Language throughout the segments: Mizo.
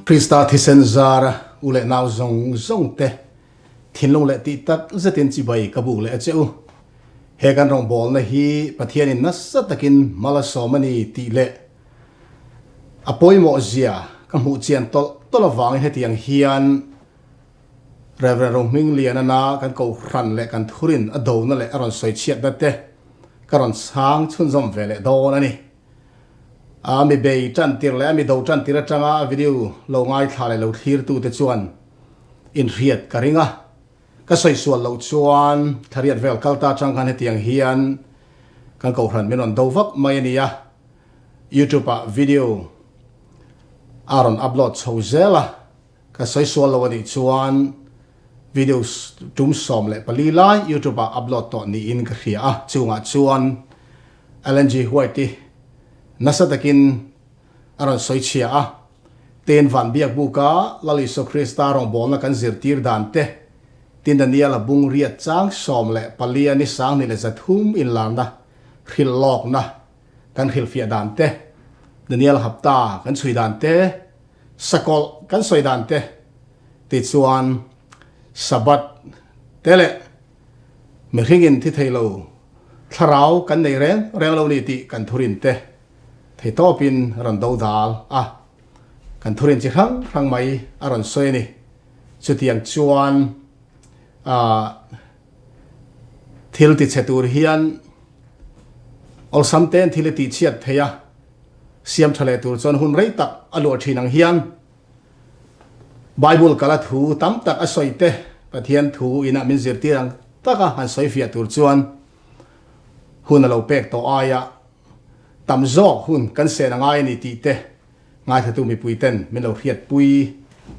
Krista thisen zara u leh nau zawng zawng te thinlung leh tih tak zetin chibai ka buk leh a che u. He kan rawngbawlna hi Pathianin nasa takin hmal a sawm a ni tih leh a pawimawh zia ka hmuh chian tawlh tawlh avangin hetiang hian Rev. Rohminglianana kan kohhran leh kan thurin a dona leh a rawn sawi chhiatna te ka rawn chhang chhunzawm ve leh dawn a ni. A mi bei tan tir leh a mi do tan tir atanga a video lo ngaithla leh lo thlirtute chuan inhriat ka ring a. Ka sawi sual loh chuan thlariat vel kal ta atang khan hetiang hian kan kohhran min rawn do vak mai a ni a. YouTube ah video a rawn upload chho zel a. Ka sawi sual lo a nih chuan video tum 14 lai YouTube ah upload tawh niin ka hria a, chungah chuan Ellen G. White i nasa takin a rawn sawi chhia a, Tin van biak buka Lal Isua Krista rawngbawlna kan zirtir dan te, tin Daniel-a bung riat chang 14 a ni 23 inlarna hrilh lawkna kan hrilhfiah dan te, Daniel hapta kan chhui dan te, Sakawlh kan sawi dan te tichuan Sabbath te leh mihringin thi thei lo thlarau kan nei reng reng lo ni tih kan thurin te thei tawpin a rawn do dal a, kan thurin chi hrang hrang mai a rawn sawi a ni. Chutiang chuan ah thil tichhe tur hian awlsam ten thil i tihchhiat thei a, Siam tha leh tur chuan hun rei tak a luah thin ang hian Bible kala thu tam tak a sawi te Pathian thu ina min zirtir ang taka han sawi fiah tur chuan hun a lo pek tawh aia tam zawk hun kan sen a ngai a ni tih te ngaithlatu mipui ten min lo hriatpui,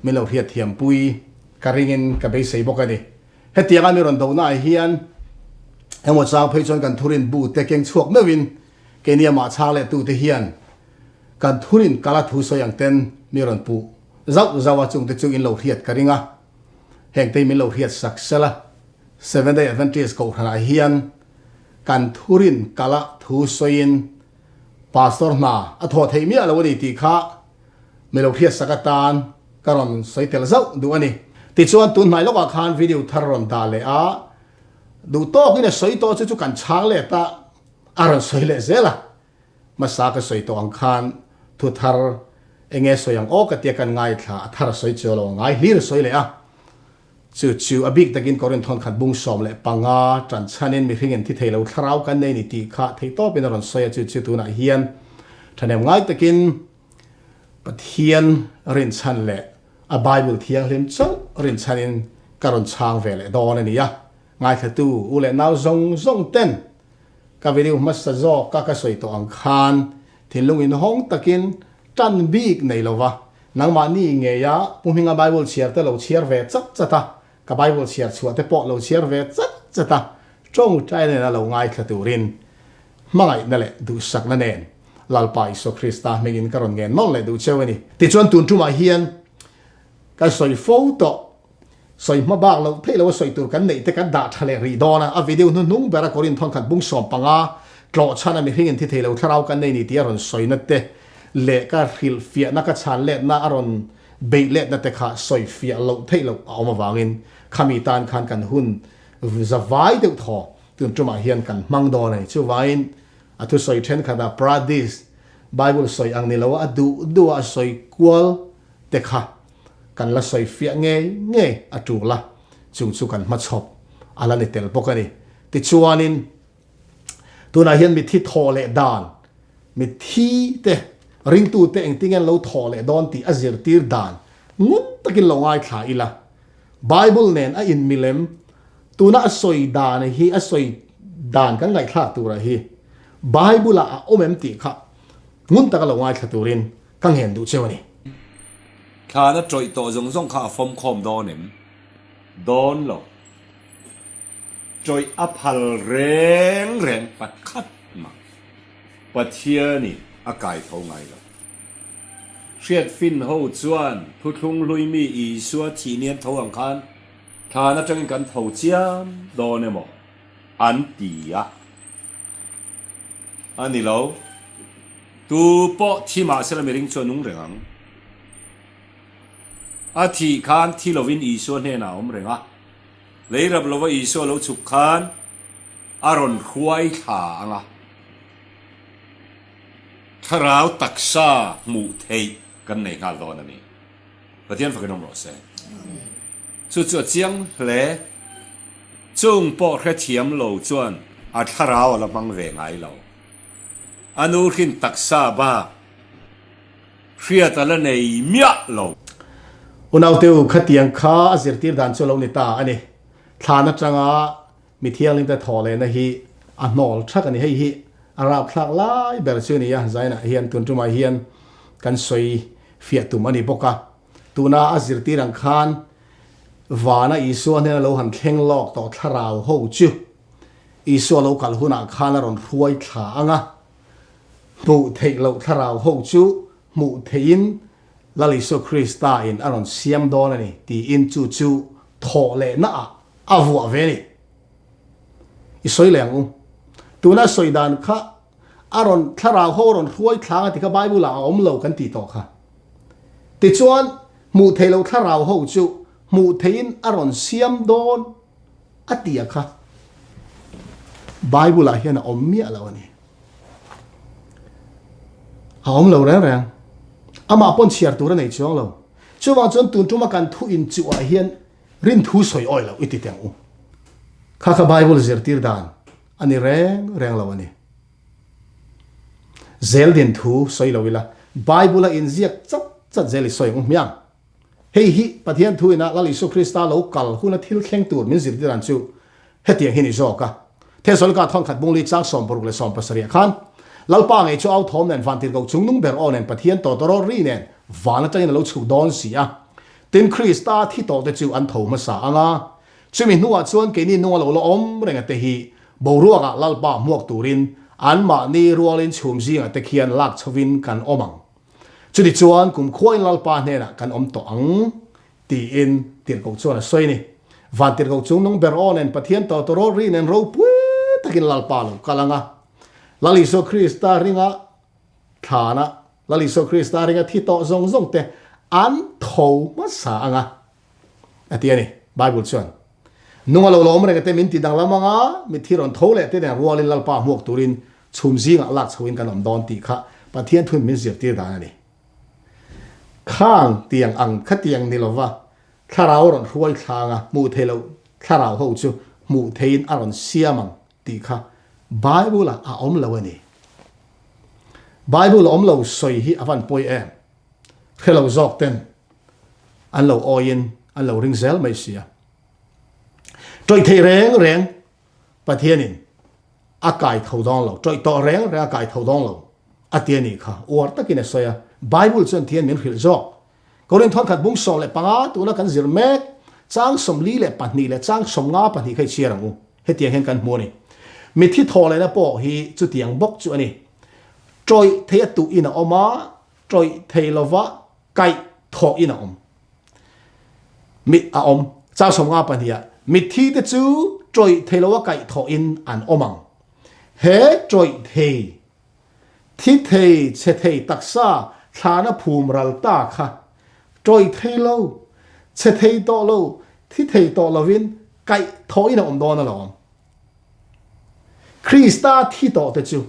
min lo hriatthiampui ka ringin ka beisei bawk a ni. Hetianga mi rawn dohnaah hian emaw chang phei chuan kan thurin bu te keng chhuak meuhin Keini amah chhang leh tute hian kan thurin kala thu sawi ang ten mi rawn puh zauh zauh a, chungte chu in lo hriat ka ring a, hengte hi min lo hriat sak sel a, Seventh Day Adventist kohhranah hian kan thurin kala thu sawiin Pastor hna a thawh theih miah lo a ni tih kha mi lo hriat sak atan ka rawn sawi tel zauh duh a ni. Tichuan tun hnai lawkah khan video thar rawn dah leh a, duh tawkin a sawi tawh chu chu kan chhang let a, A rawn sawi leh zel a, hmasa ka sawi tawh ang khan thu thar enge sawi ang aw ka tia kan ngaithla a thar a sawi chiau lo a ngai hlir a sawi leh a. Chu chu a bik takin Korinthon khat bung 15 tan chhanin mihringin thi thei lo thlarau kan nei ni tih kha theihtawpin a rawn sawi a, chu chu tunah hian thahnem ngai takin Pathian rinchhan leh a Bible thianghlim chauh rinchhanin ka rawn chhang ve leh dawn a ni a. Ngaithlatu u leh nau zawng zawng ten ka video hmasa zawk a ka sawi tawh ang khan thinlung inhawng takin tan bik nei lova nangmahni ngeia Pu Hminga Bible chhiar te lo chhiar ve chat chat a, ka Bible chhiar chhuah te pawh lo chhiar ve chat chat a, tawngtai nena lo ngaithla turin hmangaihna leh duhsakna nen Lalpa Isua Krista hmingin ka rawn ngen nawlh leh duh cheu a ni. Tichuan tun tumah hian ka sawi fo tawh. Sawi hma bak loh theih lo a sawi tur kan neih te kan dah tha leh rih dawn a, a video hnuhnung ber a Korin thawnkhat bung 15 tlawh chhan a mihring in thi thei lo thlarau kan nei ni tih a rawn sawina te leh ka hrilh fiahna ka chhan letna a rawn beih letna te kha sawi fiah loh theih loh a awm avangin khami tan khan kan hun zavai deuh thaw tun tumah hian kan hmang dawn a ni. Chuvangin a thusawi thenkhat a Pradis Bible sawi ang ni lo a duh duh a sawi kual te kha kan la sawi fiah ngei ngei a tul a, chung chu kan hmachhawp a la ni tel bawk a ni. Tichuanin, tunah hian mitthi thawh leh dan, mitthi te, ringtute engtin nge an lo thawh leh dawn tih a zirtir dan ngun takin lo ngaithla ila, Bible nen a inmilem, tuna a sawi dan hi, a sawi dan kan ngaihthlak turah hi Bible-ah a awm em tih kha ngun taka lo ngaithla turin ka ngen duh cheu a ni. Thlana tawih tawh zawng zawng kha a fawm khawm dawn em? Dawn lo. Tawih a phal reng reng pakhat mah Pathianin a kai tho ngai lo. Hriat fin ho chuan thuthlung hlui mi Isua thih ni an tho ang khan thlan atangin kan tho chiam dawn emaw an ti a. A ni lo. Tu pawh thi mahsela miring chu a nung reng ang. A thih khan thi lovin Isua hnenah a awm reng a. Lei rap lova Isua lo chhuk khan a rawn hruai thla ang a. Thlarau taksa hmuh theih kan nei nghal dawn a ni. Pathian fakin awm rawh se. Chu chu a chiang hle. Chung pawh hrethiam lo chuan a thlarau a la hmang ve ngai lo. A nu hrin taksa bak hriat a la nei miah lo. Unaute u, khatiang kha a zirtir dan chu a lo ni ta a ni. Thlan atanga mi thianghlimte thawh lehna hi a hnawl thak a ni. Hei hi a rapthlak lai ber chu a ni a, Zainah hian tun tumah hian kan sawi fiah tum a ni bawk a. Tuna a zirtir ang khan vana Isua hnena lo han thleng lawk tawh thlarau ho chu Isua lo kal hunah khan a rawn hruai thla ang a, hmuh theih loh thlarau ho chu hmuh theihin Lal Isua Krista in a rawn siam dawn a ni tiin chu chu thawh lehna ah a vuah ve a ni. I sawi leh ang u. Tuna sawi dan kha a rawn thlarau ho a rawn hruai thlang a ti kha Bible ah a awm lo kan tih tawh kha. Tichuan hmuh theih loh thlarau ho chu hmuh theihin a rawn siam dawn a ti a kha Bible ah hian a awm miah lo a ni. A awm lo reng reng. Amah pawn chhiar tur a nei chuang lo. Chuvang chuan tun tuma kan thu in chuh ah hian rin thu sawi awi lo i ti teng u. Kha kha Bible zirtir dan a ni reng reng lo a ni. Zel din thu sawi lo ila Bible a inziak chat chat zel i sawi ang u hmiang. Hei hi Pathian thu ina Lal Isua Krista lo kal huna thil thleng tur min zirtir dan chu hetiang hi ni zawk a. Thesalonika thawnkhat bungli chang 60 leh 70 ah khan, Lalpa ngei chu au thawm nen vantirhkoh chungnung ber aw nen Pathian tawtawrawt ri nen van atangin a lo chhuk dawn si a. Tin, Krista thi tawhte chu an tho hmasa ang a. Chumi hnuah chuan keini nunga lo la awm renga te hi boruakah Lalpa hmuak turin anmahni rualin chhum zingah te khian lak chhovin kan awm ang. Chutichuan kumkhuain Lalpa hnenah kan awm tawh ang, tiin tirhkoh chuan a sawi a ni. Van tirhkoh chung nung ber aw nen Pathian tawtawrawt ri nen ropui takin Lalpa lo kal ang a. Lal Isua Krista ringa thlana Lal Isua Krista ringa thi tawh zawng zawng te an tho hmasa ang a, a ti a ni. Bible chuan, Nunga lo la awm reng te min ti danglam ang a, mitthi rawn tho leh te nen rualin Lalpa hmuak turin Chhum zingah lak chhoin kan awm dawn tih kha Pathian thun min zirtir dan a ni. Khang tiang ang khatiang ni lova thlarau a rawn hruai thlang a, hmuh theih loh thlarau ho chu hmuh theihin a rawn siam ang tih kha Bible-ah a awm lo a ni. Bible a awm lo sawi hi a van pawi em? Hre lo zawk ten an lo awiin an lo ring zel mai sia. Tawih theih reng reng Pathianin a kai tho dawng lo, tawih tawh reng reng a kai tho dawng lo a ti a nih kha, uar takin a sawi a. Bible chuan thian min hrilh zawk. Korinth thawnkhat bung 15 tuna kan zir mek, chang 42 leh chang 52 kha i chhiar ang u. Hetiang hian kan hmu a ni. Mithi thaw lehna pawh hi chutiang bawk chu a ni. Tawih thei a tuh in a awm a, tawih thei lova kaih thawh in a awm. Mit a awm. Chang 52 ah, Mitthi te chu tawih thei lo a kaih thawh in an awm ang. He tawih thei, thi thei, chhe thei taksa thlana phum ral ta kha tawih thei lo, chhe thei tawh lo, thi thei tawh lovin kaih thawh in a awm dawn alawm. Krista thi tawh te chu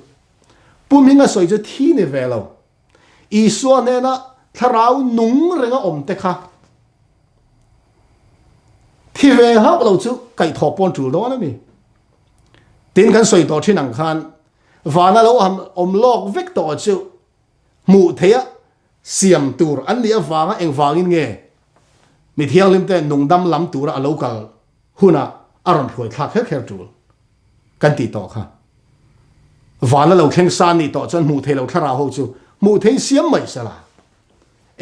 Pu Hminga sawi chu thi ni ve lo. Isua hnena thlarau nung renga awm te kha thi ve hauh lo chu kaihthawh pawn tul dawn a mi. Tin kan sawi tawh thin ang khan vana lo awm lawk vek tawh chu hmuh theia siam tur an nih avanga engvangin nge mi thianghlim te nungdam lam tura a lo kal hunah a rawn hruai thlak kher kher tul kan tih tawh kha. Van a lo thleng san nih tawh chuan hmuh theih loh thlarau ho chu hmuh theih siam mai sela.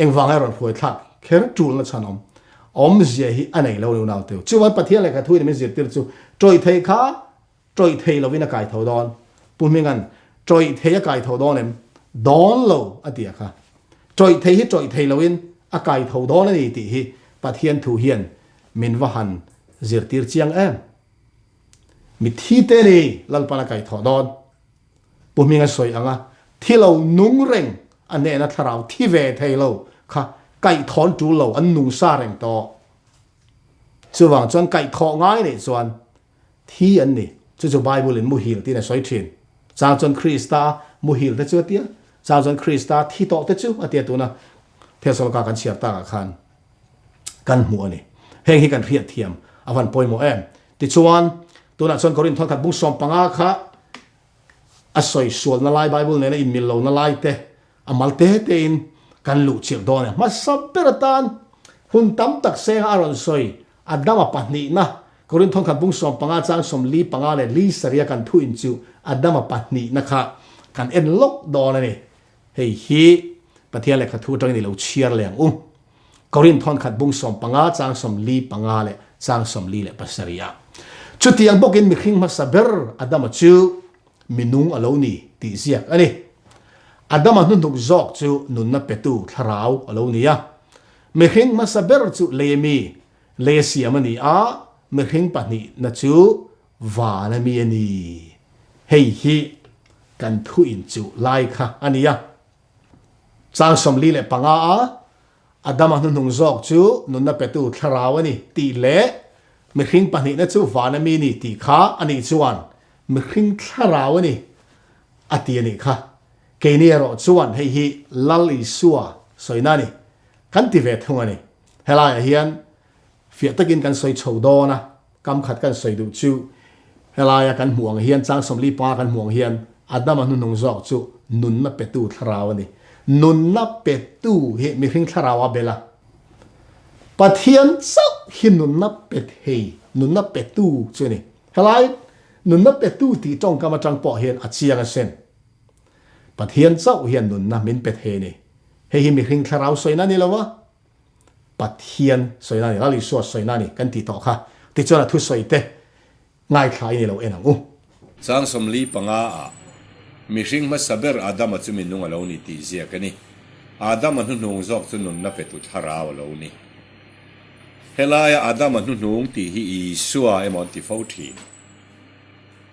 Engvanga a rawn hruai thlak kher tulna chhan awm awmzia hi a nei lo ni unau teu. Chuan Pathian lehkha thuin min zirtir chu tawih theih kha tawih thei lovin a kai tho dawn. Pu Hminga'n tawih thei a kai tho dawn em? Dawn lo a ti a kha. Tawih thei hi tawih thei loin a kai tho dawn a ni tih hi Pathian thu hian min va han zirtir chiang em? Mitthi te ni Lalpan a kaihthawh dawn. Pu Hminga sawi anga thi lo nung reng a hnehna thlarau thi ve thei lo kha Kaihthawh an tul lo, an nung sa reng tawh. Chuvang chuan kaihthawh ngai neih chuan thi an ni. Chu chu Bible in muhil tiin a sawi thin. Chang chuan Krista muhil te chu a tia, chang chuan Krista thi tawh te chu a tia tuna Thesaloka kan chhiar takah khan kan hmu a ni. Heng hi kan hriat thiam a van pawimawh em. Tichuan, tunah chuan Korinth thawnkhat bung 15 kha a sawi sualna lai Bible nena inmil lohna lai te a mal te tein kan luh chilh dawn e. Hmasa ber atan hun tam tak senga a rawn sawi Adama pahnihna Korinth thawnkhat bung 15 chang 45 leh li saria kan thu in chu Adama pahnihna kha kan en lawk dawn a ni. Hei hi Pathian lehkha thu atangin i lo chhiar leh ang u. Korinth thawnkhat bung 15 chang 45 leh chang 47 ah. Chutiang bawkin mihring hmasa ber Adama chu minung a lo ni tih ziak a ni. Adama hnuhnuk zawk chu nunna petu thlarau a lo ni a. Mihring hmasa ber chu lei a mi, lei a siam a ni a, mihring pahnihna chu van a mi a ni. Hei hi kan thu inchuh lai kha a ni a. Chang 45 a Adama hnuhnung zawk chu nunna petu thlarau a ni tih leh mihring pahnihna chu vana mi ni tih kha a nih chuan mihring thlarau a ni a ti a nih kha. Keini erawh chuan hei hi Lal Isua sawina a ni kan ti ve thung a ni. Helaiah hian Fiah takin kan sawi chho dawn a, kam khat kan sawi duh chu helaia kan hmuh ang hian, chang 45 kan hmuh ang hian Adama hnuhnung zawk chu nunna petu thlarau a ni. Nunna petu hi mihring thlarau a bel a. Pathian chauh hi nunna pe thei, nunna petu chu a ni. Helai nunna petu tih tawngkam atang pawh hian a chiang asin. Pathian chauh hian nunna min pe thei a ni. Hei hi mihring thlarau sawina a ni lo a. Pathian sawina a ni, Lal Isua sawina a ni kan tih tawh kha. Tichuan a thusawi te ngaithla in i lo en ang u. Chang 45 ah mihring hmasa ber Adama chu minung a lo ni tih ziak a ni. Adama hnuhnung zawk chu nunna petu thlarau a lo ni. Helaia Adama hnuhnung tih hi Isua emaw an ti fo thin.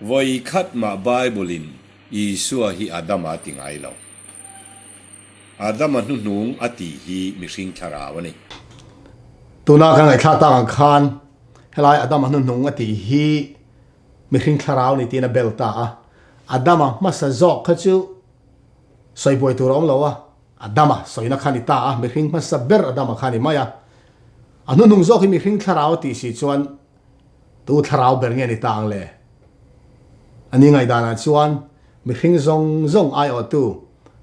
Vawi khat mah Bible-in Isua hi Adama a ti ngai lo. Adama hnuhnung a tih hi mihring thlarau a ni. Tuna kan ngaihthlak tak ang khan helai Adama hnuhnung a tih hi mihring thlarau ni tiin a bel ta a. Adama hmasa zawk kha chu sawi buai tur a awm lo a, Adama sawina kha ni ta a, mihring hmasa ber Adama kha ni mai a. A hnuhnung zawk hi mihring thlarau a tih si chuan Tu thlarau ber nge ni ta ang le? A ni ngaihdanah chuan mihring zawng zawng aiawhtu,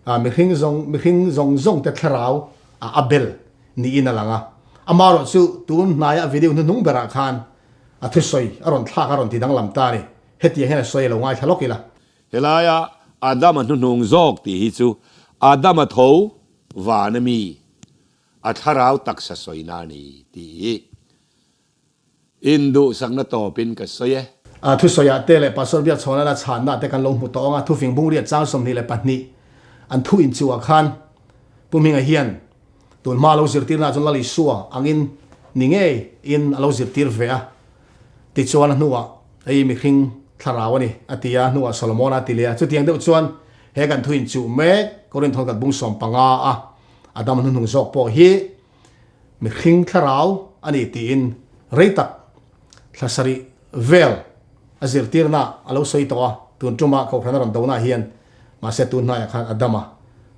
mihring zawng mihring zawng zawng te thlarau a a bel niin a lang a. Amaherawh chu tun hnaia video hnuhnung berah khan a thusawi a rawn thlak a rawn ti danglam ta a ni. Hetiang hian a sawi a lo ngaithla lawk ila. Helaia Adama hnuhnung zawk tih hi chu Adama tho van a mi, a thlarau taksa sawina a ni tih hi Induhsakna tawpin ka sawi e. A thusawiah te leh Pastor Biakchhawnana chhanna te kan lo hmu tawh ang a, thufing bungriat chang 22 an thu inchuhah khan Pu Hminga hian tun hma a lo zirtirnaah chuan Lal Isua angin ni ngeiin a lo zirtir ve a, tichuan a hnuah hei mihring thlarau a ni a ti a, a hnuah Solomona a ti leh a, chutiang deuh chuan he kan thu inchuh mek Korinth thawnkhat bung 15 a a dam hnuhnung zawk pawh hi Mihring thlarau a ni tiin rei tak thla sarih vel a zirtirna a lo sawi tawh a, tun tuma Kohhran a rawn donaah hian mahse tun hnaiah khan Adama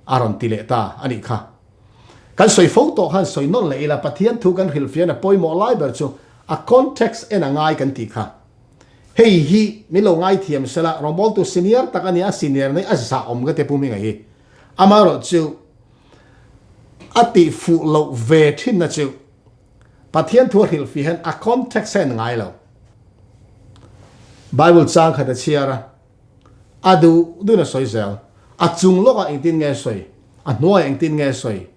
a rawn ti leh ta a nih kha. Kan sawi fo tawh khan sawi nawlh leh ila Pathian thu kan hrilhfiahna pawimawh lai ber chu a context en a ngai kan tih kha. Hei hi min lo ngaithiam sela rawngbawltu senior tak a nia, a senior na hi a zahawm ka ti Pu Hminga hi. Amaherawhchu A tih fuh loh ve thinna chu Pathian thu a hrilh fih hian a context a en ngai lo. Bible chang khat a chhiar a, a duh duhin a sawi zel. A chung lawkah engtin nge a sawi, a hnuaiah engtin nge a sawi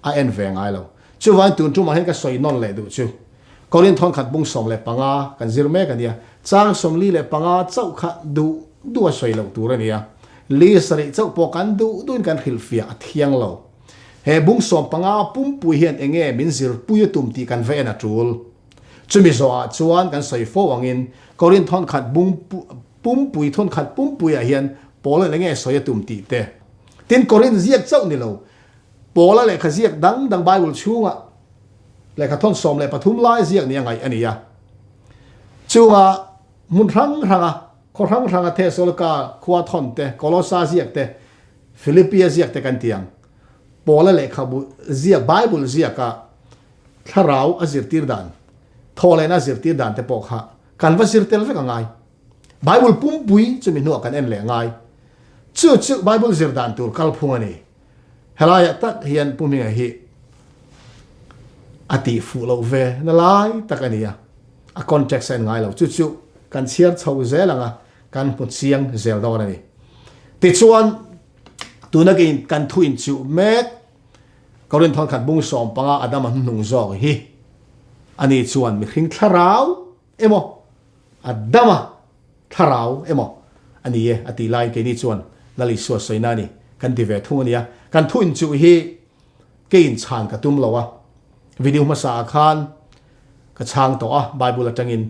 a en ve ngai lo. Chuvangin tun tumah hian ka sawi nawn leh duh chu Korinth thawnkhat bung 15 kan zir mek a nia. Chang 45 chauh kha duh duh a sawi loh tur a nia. Li sarih chauh pawh kan duh duhin kan hrilhfiah a thiang lo. He bung 15 pumpui hian eng nge min zirpui a tum tih kan va en a tul. Chumi zawhah chuan kan sawi fo angin Korinth thawnkhat bung pumpui thawnkhat pumpuiah hian Paul-a'n eng nge sawi a tum tih te. Tin, Korinth ziak chauh ni lo. Paula lehkha ziak dang dang Bible chhunga lehkha thawn 13 lai ziak nia ngaih a ni a. Chunga hmun hrang hranga khaw hrang hranga Thesalonika khua thawn te, Kolosa ziak te, Philippia ziak te kan ti ang. Paula lehkhabu ziak Bible ziaka thlarau a zirtir dan, thawhlehna a zirtir dan te pawh kha kan va zir tel vek a ngai. Bible pumpui chumi hnuah kan en leh ngai. Chu chu Bible zir dan tur kalphung a ni. Helaiah tak hian Pu Hminga hi a tih fuh loh ve na lai tak a ni a, a context a en ngai lo. Chu chu kan chhiar chho zel ang a, kan hmu chiang zel dawn a ni. Tichuan, tuna kei kan thu inchuh mek Korinth thawnkhat bung 15 Adama hnuhnung zawk hi ani chuan mihring thlarau emaw a dam a, thlarau emaw a ni e a tih laiin keini chuan Lal Isua sawina a ni kan ti ve thung a nia. Kan thu inchuh hi keiin chhan ka tum lo a, video hmasa ah khan ka chhang tawh a Bible atangin,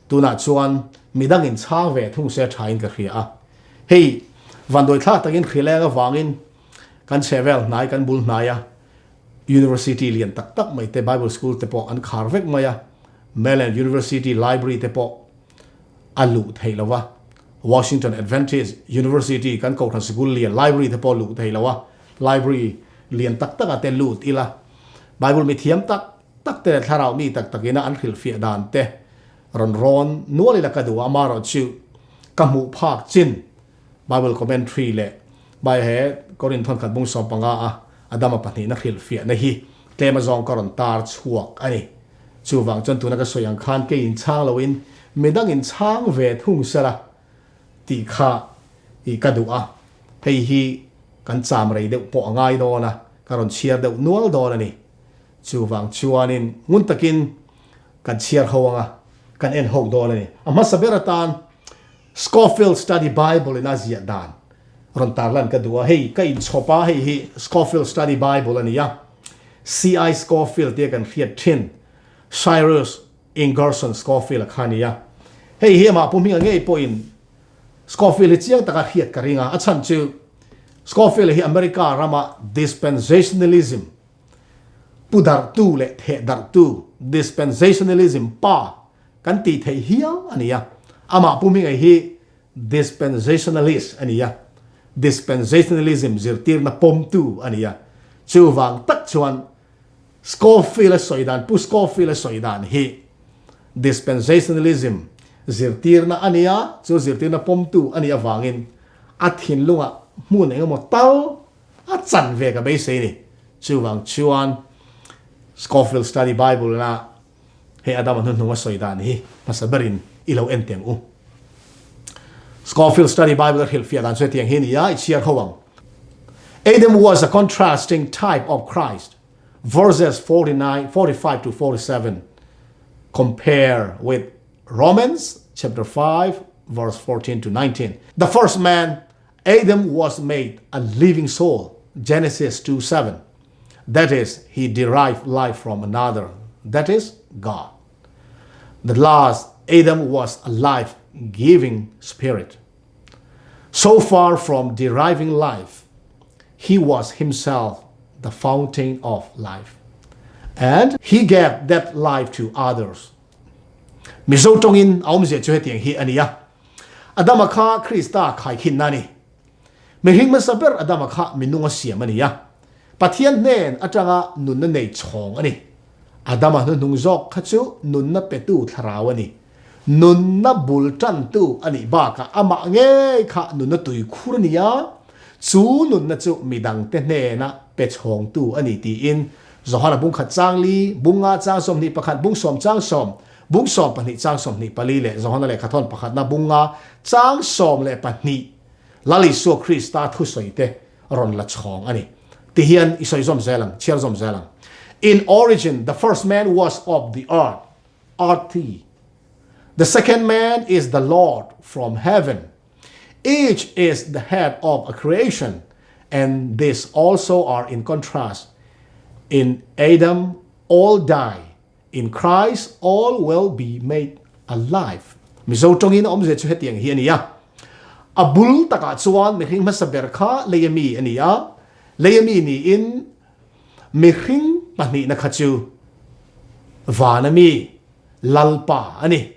tunah chuan midangin chhang ve thung se thain ka hria a. Hei vanduaithlak takin hrileng avangin kan chhehvel hnai kan bul hnai a, University lian tak tak mai te Bible School te pawh an khar vek mai a, Maryland University Library te pawh a luh theih lo va, Washington Adventist University kan Kohhran Sikul lian Library te pawh luh theih lo a, Library lian tak tak ah te lut ila, Bible mi thiam tak tak te leh thlarau mi tak tak ina an hrilhfiah dan te rawn rawn nual ila ka duh a, amaherawhchu ka hmuh phak chin Bible commentary leh Bai he Korin thawnkhat bung 15 a Adama pahnihna hrilhfiahna hi tlem azawng ka rawn tar chhuak a ni. Chuvang chuan tuna ka sawi ang khan kei inchhang loin midang inchhang ve thung sela tih kha i ka duh a, hei hi kan cham rei deuh pawh a ngai dawn a, ka rawn chhiar deuh nual dawn a ni. Chuvang chuanin ngun takin kan chhiar ho ang a, kan en ho dawn a ni. A hmasa ber atan Scofield Study Bible in a ziah dan rawn tarlan ka duh a, hei ka inchhawp a, hei hi Scofield Study Bible a ni a, C.I. Scofield tia kan hriat thin Cyrus Ingerson Scofield a kha a ni a, hei hi amah Pu Hminga ngei pawhin Scofield hi chiang taka hriat ka ring a, a chhan chu Scofield hi America rama Dispensationalism pu darhtu leh theh darhtu Dispensationalism pa Kan tih theih hial a ni a, amah Pu Hminga hi dispensationalist a ni a, dispensationalism zirtirna pawmtu a ni a, chuvang tak chuan Scofield-a sawi dan, Pu Scofield-a sawi dan hi dispensationalism zirtirna a ni a, chu zirtirna pawmtu a nih avangin a thinlungah hmun engemaw tal a chan ve ka beisei a ni. Chuvang chuan Scofield Study Bible-na Hei Adama hnuhnung a sawi dan hi hmasa berin i lo en teng u. Scofield Study Bible a hrilhfiah dan chu hetiang hi a ni a, i chhiar ho ang. Adam was a contrasting type of Christ, verses 49, 45 to 47, compare with Romans chapter 5 verse 14 to 19. The first man, Adam was made a living soul, Genesis 2 7. That is, he derived life from another, that is, God. The last Adam was a life giving spirit. So far from deriving life, he was himself the fountain of life. And he gave that life to others. Mizo tawngin a awmzia chu hetiang hi a ni a. Adama kha Krista khaikhinna a ni. Mihring hmasa ber Adama kha minung a siam a ni a. Pathian hnen atanga nunna nei chhawng a ni. Adama hnuhnung zawk kha chu nunna petu thlarau a ni. Nunna bul tantu a nih bakah amah ngei kha nunna tuikhur a ni a, chu nunna chu midangte hnena pe chhawngtu a ni tiin Johana bung khat chang li, bung nga chang 21, bung sawm chang sawm, bung 12 chang 24 leh Johana lehkhathawn pakhatna bung nga chang 12 Lal Isua Krista thusawi te rawn la chhawng a ni. Tihian i sawi zawm zel ang, chhiar zawm zel ang. In origin, the first man was of the earth, earthy. The second man is the Lord from heaven. Each is the head of a creation, and this also are in contrast. In Adam, all die. In Christ, all will be made alive. Mizo tawngin a awmzia chu hetiang hi a ni a. A bul takah chuan mihring hmasa ber kha lei a mi a ni a. Lei a mi niin. Mihring pahnihna kha chu vana mi Lalpa a ni.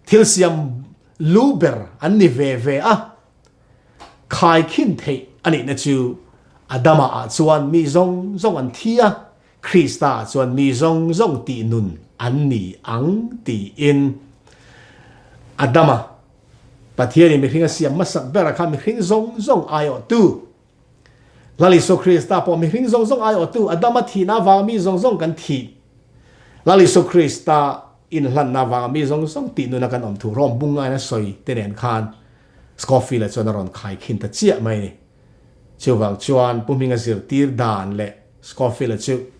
Thil siam lu ber an ni ve ve a. Khaikhin theih a nihna chu Adama ah chuan mi zawng zawng an thi a, Krista ah chuan mi zawng zawng tih nun an ni ang tiin Adama Pathianin mihring a siam hmasak berah khan mihring zawng zawng aiawhtu Lal Isua Krista pawh mihring zawng zawng aiawhtu Adama thihna avanga mi zawng zawng kan thih Lal Isua Krista inhlanna avanga mi zawng zawng tih nuna kan awm thu Rom bungain a sawi te nen khan Scofield-a chuan a rawn khaikhin ta chiah mai a ni. Chuvang chuan Pu Hminga zirtir dan leh Scofield-a chu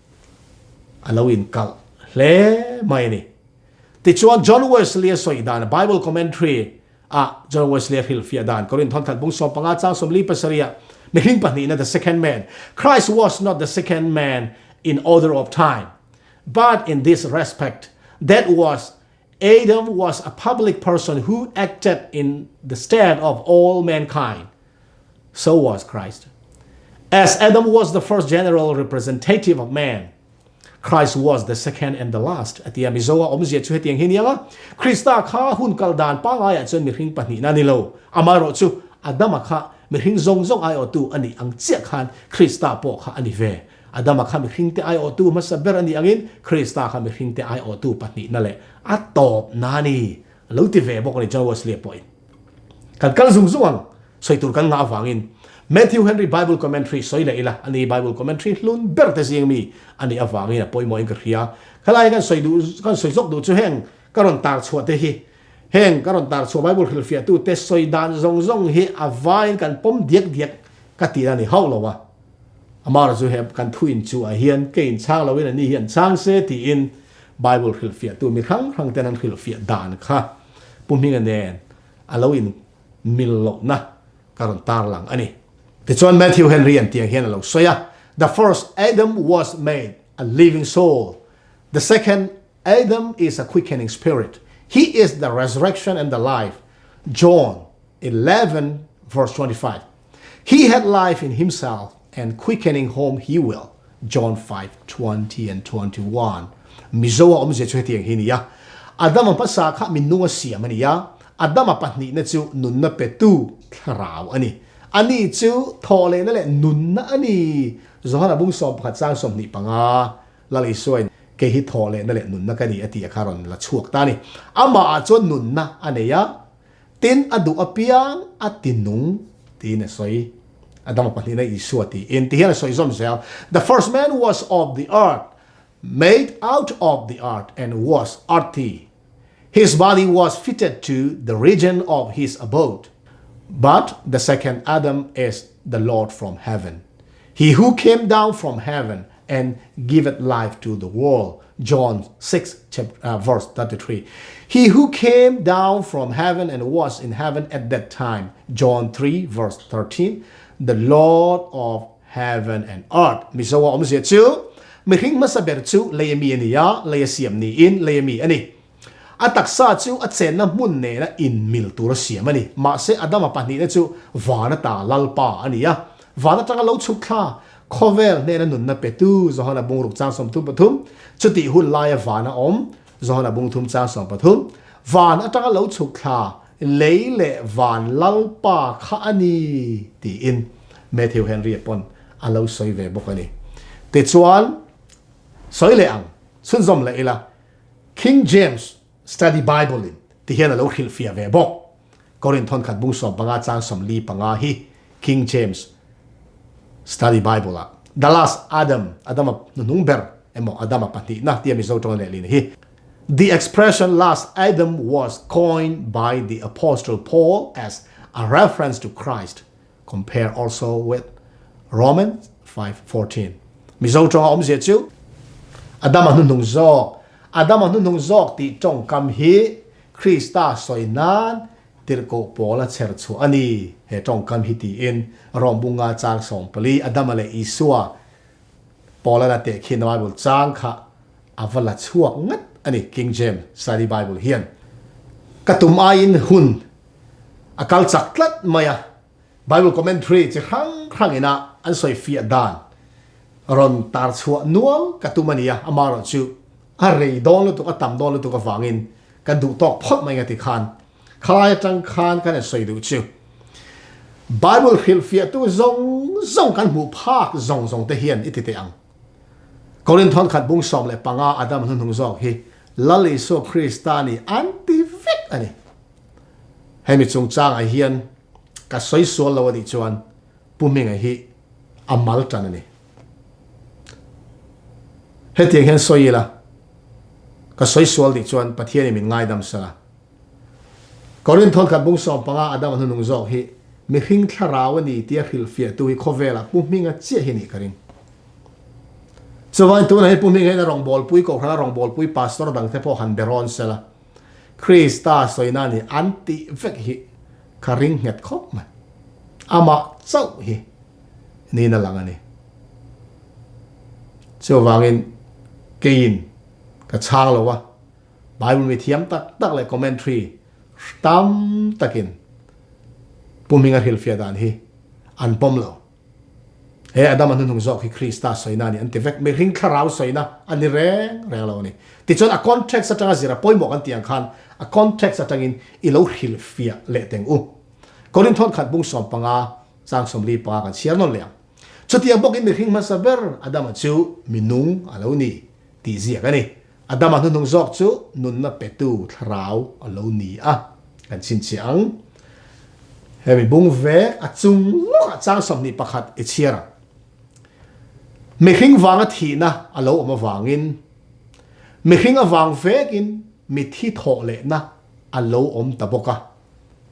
a lo inkalh hle mai a ni. Tichuan John Wesley-a sawi dan Bible Commentary ah John Wesley-a hrilhfiah dan Korinth thawnthat bung 15 chang 47 ah mihring pahnihna the second man Christ was not the second man in order of time but in this respect that was Adam was a public person who acted in the stead of all mankind. So was Christ. As Adam was the first general representative of man, Christ was the second and the last a ti a. Mizo a awmzia chu hetiang hi nia a, Krista kha hun kal dan pangaiah chuan mihring pahnihna a ni lo. Amaherawh chu Adama kha mihring zawng zawng aiawhtu a nih ang chiah khan Krista pawh kha a ni ve. Adama kha mihringte aiawhtu hmasa ber a nih angin Krista kha mihringte aiawhtu pahnihna leh a tawpna a ni a lo ti ve bawk a ni John Wesley-a pawhin. Kan kal zung zung ang, sawi tur kan ngah avangin. Matthew Henry Bible Commentary sawi leh ila, ani Bible Commentary hlun ber te zing mi a nih avangin a pawimawhin ka hria. Khalai kan sawi duh, kan sawi zawk duh chu heng ka rawn tar chhuah te hi, heng ka rawn tar chhuah Bible hrilhfiah tu te sawi dan zawng zawng hi a vaiin kan pawm diak diak ka tih a ni hauh lo a. Amara chu he kan thu in chu ah hian ke in chhang lo in ani hi an chhang se tiin Bible hrilhfiah tu mi hrang hrang ten an hrilhfiah dan kha Pu Hminga nen a lo in mil lohna ka rawn tar lang a ni. Tichuan Matthew Henry an tiang hian a lo sawi a, The first Adam was made a living soul, the second Adam is a quickening spirit, he is the resurrection and the life, John 11 verse 25. He had life in himself and quickening home he will, John 5, 20 and 21. Mizo a awmzia chu hetiang hi nia. Adama hmasa kha minung a siam a ni a, Adama pahnihna chu nunna petu thlarau a ni. Ani chu thawhlehna leh nunna a ni. Johana bung 11 chang 25 Lal Isuain kei hi thawhlehna leh nunna ka ni a tih a kha rawn la chhuak ta a ni. Amah ah chuan nunna a nei a, Tin, a duh apiang a ti nung tiin a sawi. Adama pahnihna Isua tiin ti hian a sawi zawm zel. The first man was of the earth, made out of the earth and was earthy. His body was fitted to the region of his abode. But the second Adam is the Lord from heaven. He who came down from heaven and giveth life to the world. John 6 chapter, uh, verse 33. He who came down from heaven and was in heaven at that time. John 3 verse 13. The Lord of heaven and earth. Mizoa awmzia chu mihring hmasa ber chu lei ami ani a, lei a siam niin lei ami ani. A taksa chu a chenna hmun nena inmil tur a siam a ni. Mahse, Adama pahnihna chu van ata Lalpa a ni a. Van atanga lo chhuk thla, khawvel hnena nunna petu Johana bungruk chang 33, chutih hun laia van a awm, Johana bungthum chang 13, van atanga lo chhuk thla, lei leh van Lalpa kha a ni, tiin Matthew Henry-a pawn a lo sawi ve bawk a ni. Tichuan, sawi leh ang, chhunzawm leh ila. King James Study Bible in ti hian a lo hrilhfiah ve bawk. Korinth thawnkhat bung 15 chang 45 hi King James Study Bible ah The Last Adam, Adama hnuhnung ber emaw Adama pahnihna tia Mizo tawng lehlin hi. The expression last Adam was coined by the Apostle Paul as a reference to Christ. Compare also with Romans 5:14. Mizo tawnga awmzia chu Adama hnuhnung zawk, Adama hnuhnung zawk tih tawngkam hi Krista sawi nan tirhkoh pawl a chher chhuah a ni. He tawngkam hi tiin Rom bunga chang 14 Adama leh Isua Paula la tehkhin Bible chang kha a va la chhuak ngat a ni King James Study Bible hian. Ka tum aiin hun a kal chak tlat mai a, Bible commentary chi hrang hrang ina an sawi fiah dan. Rawn tar chhuah nual ka tum a nia, amaherawhchu a rei dawn lutuk, a tam dawn lutuk avangin kan duh tawk phawt mai nga ti khan khalai atang khan kan sawi duh chu. Bible hrilhfiahtu zawng zawng kan hmuh phak zawng zawng te hian i ti teh ang. Korinth thawnkhat bung 15 Adam hnuhnung zawk hi Lal Isua Krista ni an ti vek a ni. Hemi chungchangah hian ka sawi sual lo a nih chuan Pu Hminga hi a mal tan a ni. Hetiang hian sawi ila, ka sawi sual nih chuan Pathianin min ngaidam sela. Korinth thawnkhat bung 15 Adama hnunung zawk hi mihring thlarau a ni tia hrilhfiahtu hi khawvelah Pu Hminga chiah hi nih ka ring. Chuvangin tunah hian Pu Hminga hian a rawngbawlpui Kohhrana rawngbawlpui Pastor dangte pawh han be rawn sela, Krista sawina ni an tih vek hi Ka ring nghet khawp mai. Amah chauh hi niin a lang a ni. Chuvangin keiin ka chhang lo a, Bible mi thiam tak tak leh commentary tam takin Pu Hminga hrilhfiah dan hi an pawm lo. He Adama hnuhnung zawk hi Krista sawina a ni an ti vek. Mihring thlarau sawina a ni reng reng lo a ni. Tichuan a context atanga zir a pawimawh kan tih ang khan a context atangin i lo hrilhfiah leh teng u. Korinth thawnkhat bung 15 chang 45 kan chhiar nawn leh ang. Chutiang bawkin mihring hmasa ber Adama chu mi nung a lo ni tih ziak a ni. Adama hnuhnung zawk chu nunna petu thlarau a lo ni a, kan chhinchhiah ang. Hemi bung vek a chung lawkah chang 21 i chhiar ang. Mihring vanga thihna a lo awm avangin, mihring avang vekin mithi thawh lehna a lo awm ta bawk a,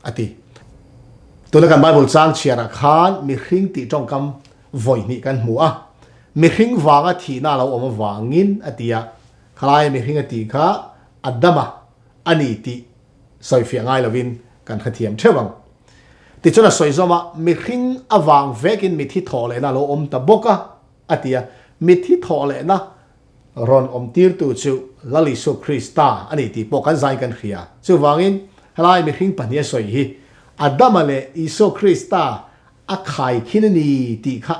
a ti. Tuna kan Bible chang chhiarah khan mihring tih tawngkam vawi hnih kan hmu a, mihring vanga thihna a lo awm avangin a ti a, khalai mihring a tih kha Adama a ni tih sawifiah ngai lovin kan hrethiam theuh ang. Tichuan a sawi zawm a, mihring avang vekin mithi thawh lehna a lo awm ta bawk a, a ti a, mithi thawh lehna rawn awmtirtu chu Lal Isua Krista a ni tih pawh kan zain kan hria. Chuvangin helai mihring pahnih a sawi hi Adama leh Isua Krista a khaikhin a ni tih kha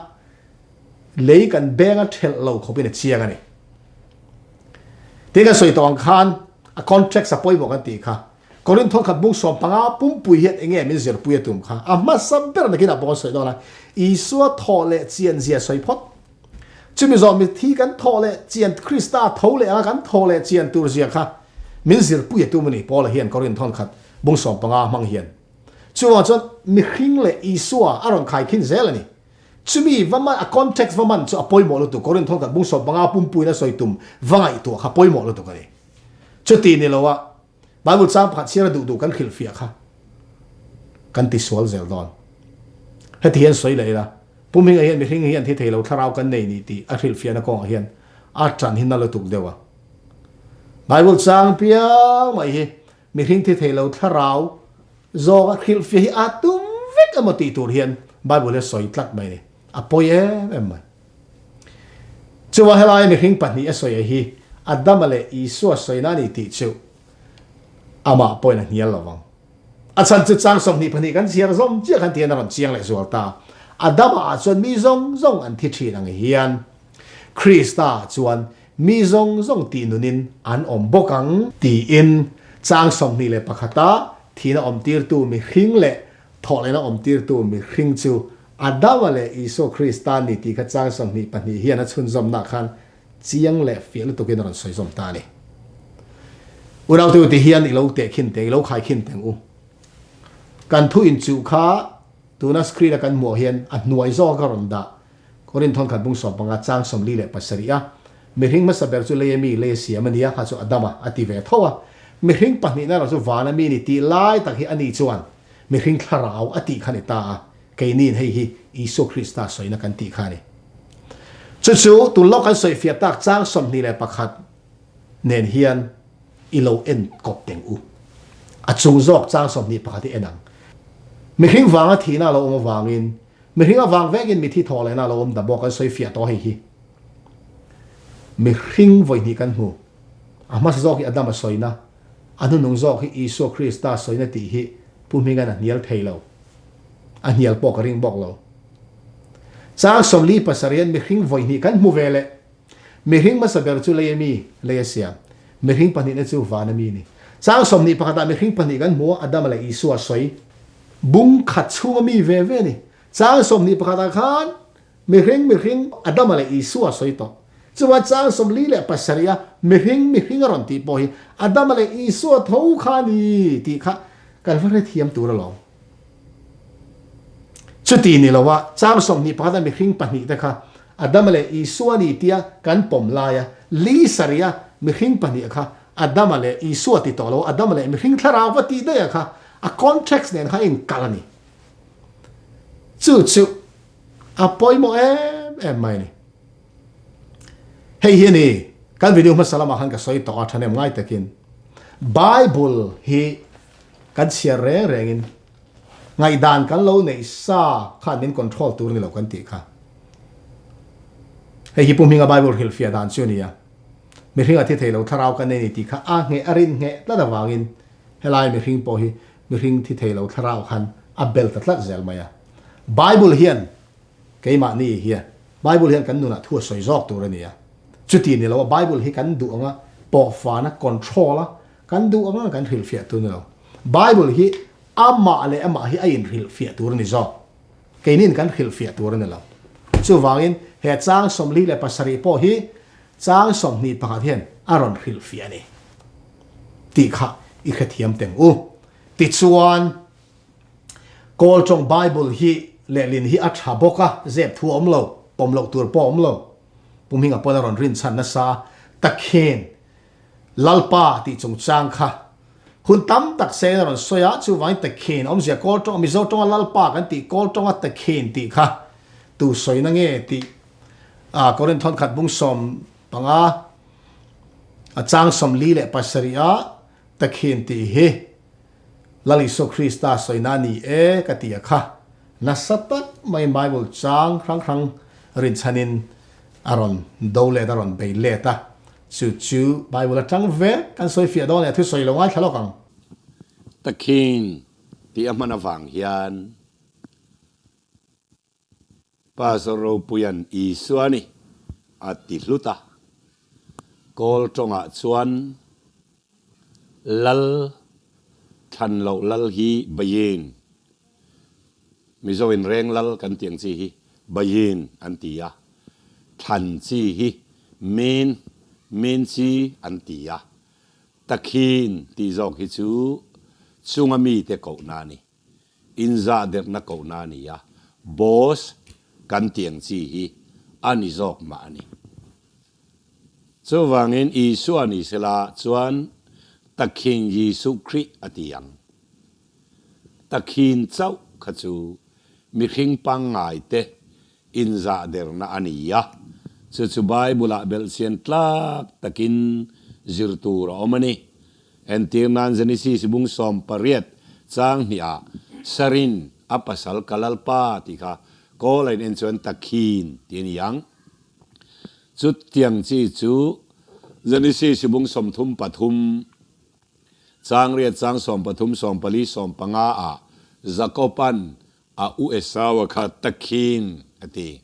lei kan beng a thelh lo khawpin a chiang a ni. Tin kan sawi tawh ang khan a context a pawimawh kan tih kha Korinth thawnkhat bung 15 pumpui hian enge min zirpui a tum kha a hmasa ber nakinah pawh kan sawi dawn a, Isua thawh leh chian zia sawi phawt. Chumi zawh mithi kan thawh leh chian Krista tho leh anga kan thawh leh chian tur zia kha min zirpui a tum a ni Paula hian Korinth thawnkhat bung 15 hmang hian. Chuvang chuan mihring leh Isua a rawn khaikhin zel a ni. Chumi va man, a context va man chu a pawimawh lutuk. Korinth thawnkhat bung 15 pumpuiin a sawi tum va ngaihtuah kha pawimawh lutuk a ni. Chuti ni lo a, Bible chang pakhat chhiar a duh duh kan hrilhfiah kha kan ti sual zel dawn. Heti hian sawi leh ila, Pu Hminga hian mihring hi an thi thei lo, thlarau kan nei ni tih a hrilhfiahna kawngah hian a ṭan hi na lutuk deuh a. Bible chang piang mai hi mihring thi thei lo thlarau zawng a hrilhfiah hi a tum vek emaw tih tur hian Bible hi a sawi tlat mai a ni. A pawi em em mai. Chuvang helaia mihring pahnih a sawi hi Adama leh Isua sawina a ni tih chu amah pawhin a hnial lo vang. A chhan chu chang 22 kan chhiar zawm chiah khan tihian a rawn chiang leh zual ta. Adama ah chuan mi zawng zawng an thi thin ang hian Krista ah chuan mi zawng zawng tih nunin an awm bawk ang tiin chang 21 a thihna awmtirtu mihring leh thawhlehna awmtirtu mihring chu Adama leh Isua Krista ni tih kha chang 22 hian a chhunzawmna khan chiang leh fiah lutukin a rawn sawi zawm ta a ni. Unaute u ti hian i lo teh khin teng, i lo khai khin teng u. Kan thu inchuh kha tuna screen a kan hmuh hian a hnuai zawk a rawn dah. Korinth thawnkhat bung 15 chang 47 a mihring hmasa ber chu lei a mi, lei a siam a nia, kha chu Adama a ti ve tho a. Mihring pahnihna erawh chu vana mi ni tih lai tak hi a ni chuan mihring thlarau a tih kha ni ta a. Keiniin hei hi Isua Krista sawina kan tih kha a ni. Chu chu tun lawk kan sawifiah tak chang 21 nen hian i lo en kawp teng u. A chung zawk chang 21 i en ang. Mihring vanga thihna a lo awm avangin, mihring avang vekin mithi thawh lehna a lo awm ta bawk, kan sawifiah tawh hei hi. Mihring vawi hnih kan hmu. A hmasa zawk hi Adama sawina, a hnunung zawk hi Isua Krista sawina tih hi Pu Hminga'n a hnial thei lo. A hnial pawh ka ring bawk lo. Chang 47 hian mihring vawi hnih kan hmu ve leh. Mihring hmasa ber chu lei a mi, lei a siam. Mihring pahnihna chu van a mi a ni. Chang 21 ah mihring pahnih kan hmu a, Adama leh Isua sawi bung khat chhunga mi ve ve a ni. Chang 21 ah khan mihring mihring Adama leh Isua sawi tawh. Chuan chang 47 a mihring mihring a rawn tih pawh hi Adama leh Isua tho kha a ni tih kha kan va hrethiam tur alawm. Chuti ni loa chang 21 a mihring pahnihte kha Adama leh Isua ni tia kan pawm laia li sarih a mihring pahnih kha Adama leh Isua ti tawh lo Adama leh mihring thlarau va tih daih a kha a context nen kha a inkal a ni. Chu chu a pawimawh em em mai a ni. Hei hi a ni, kan video hmasa lamah khan ka sawi tawh a thahnem ngai takin Bible hi kan chhiar reng rengin ngaihdan kan lo neih sa khan min control tur ni lo kan tih kha. Hei hi Pu Hminga Bible hrilhfiah dan chu a ni a, mihring a thi thei lo thlarau kan nei ni tih kha a ngheh a rin ngheh tlat avangin helai mihring pawh hi mihring thi thei lo thlarau khan a bel ta tlat zel mai a. Bible hian keimahni hian Bible hian kan nunah thu a sawi zawk tur a ni a, chuti ni lo a Bible hi kan duh anga pawhfana control a Kan duh anga kan hrilhfiah tur ni lo. Bible hi amah leh amah hi a inhrilhfiah tur a ni zawk. Keinin kan hrilhfiah tur a ni lo. Chuvangin he chang 47 pawh hi chang 21 hian a rawn hrilhfiah a ni tih kha i hrethiam teng u. Tichuan, Kawl tawng Bible hi lehlin hi a tha bawk a, zep thu a awm lo, pawm loh tur pawh a awm lo. Pu Hminga pawn a rawn rinchhan nasa a, Takhen Lalpa tih chungchang kha hun tam tak sen a rawn sawi a, chuvangin Takhin awmzia Kawl tawnga Mizo tawnga Lalpa kan tih Kawl tawnga Takhin tih kha tu sawina nge tih a Korinth thawnkhat bung 15 a chang 47 a Takhin tih hi Lal Isua Krista sawina a ni e ka ti a kha nasa tak maiin Bible chang hrang hrang rinchhanin a rawn do let a rawn bei let a. Chu chu Bible atang vek kan sawi fiah dawn leh thu sawi lo ngaithla lawk ang. Takhin tih a hman avang hian Pastor Ropuia'n Isua ni a ti hlut a, Kawl tawngah chuan Lal thlan loh lal hi Bayin, Mizo in reng lal kan tih ang chi hi Bayin an ti a, thlan chi hi Min, Min chi an ti a, Takhin tih zawk hi chu chunga mite kohna a ni, inzahderhna kohna a ni a, Boss kan tih ang chi hi a ni zawk mah a ni. Chuvangin Isua ni sela chuan Takhin Jesuh Khrih a ti ang. Takhin chauh kha chu mihring pangngai te inzahderna a ni a, chu chu Bible-ah belhchian tlak takin zir tur a awm a ni. Entir nan Genesis bung 18 chang hnihah Sarin a pasal ka Lalpa tih kha kawl a in en chuan Takhin tih a ni ang. Chutiang chi chu Genesis bung 33, chang riat chang 13, 14, 15 ah Jakoba'n a u Esau-a kha takhin a ti.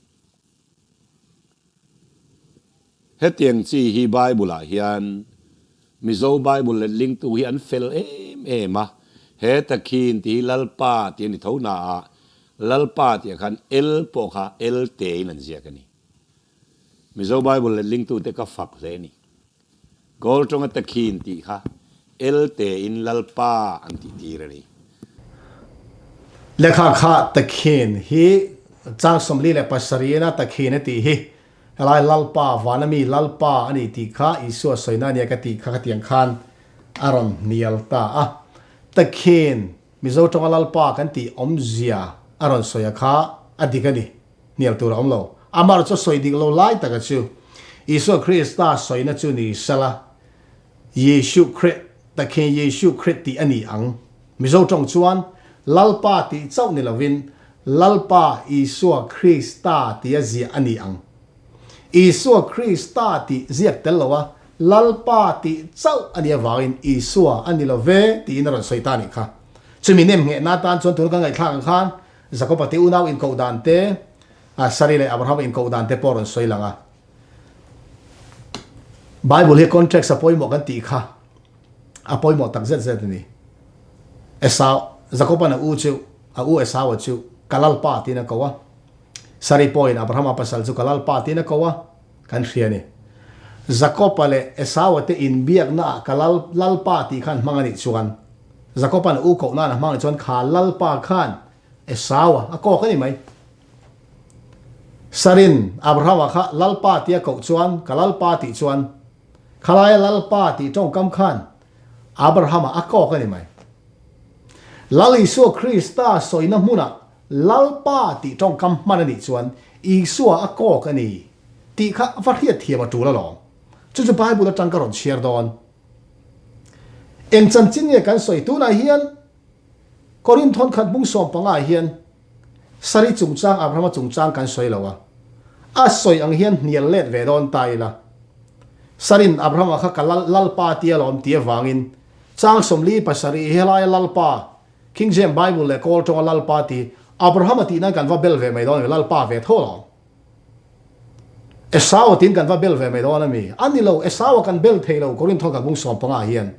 Hetiang chi hi Bible-ah hian Mizo Bible letlingtu hi an fel em em a, he takhin tih hi Lalpa tih a ni tho naah Lalpa tih ah khan El pawh kha El tein an ziak a ni. Mizo Bible letlingtute ka fak hle a ni. Kawl tawnga takhin tih kha El tein Lalpa an tih tir a ni. Lehkha kha takhin hi chang 47 ina takhin a tih hi helai Lalpa vana mi Lalpa a ni tih kha Isua sawina a nia ka tih kha khatiang khan a rawn hnial ta a. Takhin Mizo tawnga Lalpa kan tih awmzia a rawn sawi a kha a dik a ni, hnial tur a awm lo. Amah chu a sawi dik lo lai taka chu Isua Krista sawina chu ni sela, Yeshu Khrih, Takhin Yeshu Khrih tih a ni ang. Mizo tawng chuan Lalpa tih chauh ni lovin Lalpa Isua Krista tia ziah a ni ang. Isua Krista tih ziak tel lo a, Lalpa tih chauh a nih avangin Isua a ni lo ve tiin a rawn sawi ta a nih kha. Chumi nem nghehna atan chuan tuna kan ngaihthlak ang khan Jakoba te unau inkoh dan te, Sari leh Abrahama inkoh dan te pawh a rawn sawi lang a. Bible hi context a pawimawh kan tih kha a pawimawh tak zet zet a ni. Esau, Jakoban a u chu, a u Esaua chu ka lalpa tiin a ko a. Sari pawhin Abrahama pasal chu ka lalpa tiin a ko a, kan hria a ni. Jakoba leh Esaua te inbiaknaah ka lal, lalpa tih khan hmang a nih chuan, Jakoban a u koh nan a hmang a nih chuan kha lalpa khan Esaua a kawk a ni mai. Sarin Abrahama kha Lalpa tia koh chuan, Ka Lalpa tih chuan, khalaia Lalpa tih tawngkam khan Abrahama a kawk a ni mai. Lal Isua Krista sawina hmunah Lalpa tih tawngkam hman a nih chuan Isua a kawk a ni tih kha va hriatthiam a tul alawm. Chu chu Bible atang ka rawn chhiar dawn. Eng chanchin nge kan sawi tunah hian Korinth thawnkhat bung sawmpangah hian Sari chungchang Abrahama chungchang kan sawi lo a, a sawi ang hian hnial let ve dawn ta ila. Sarin Abrahama kha ka lal Lalpa tia lawm ti avangin chang 47 hi helaia Lalpa, King James Bible leh Kawl tawnga Lalpa ti Abrahama tih nan kan va bel ve mai dawn a mi, Lalpa ve tho alawm. Esau tiin kan va bel ve mai dawn a mi? A ni lo, Esau-a kan bel thei lo, Korinth thawkhat bung 15 hian.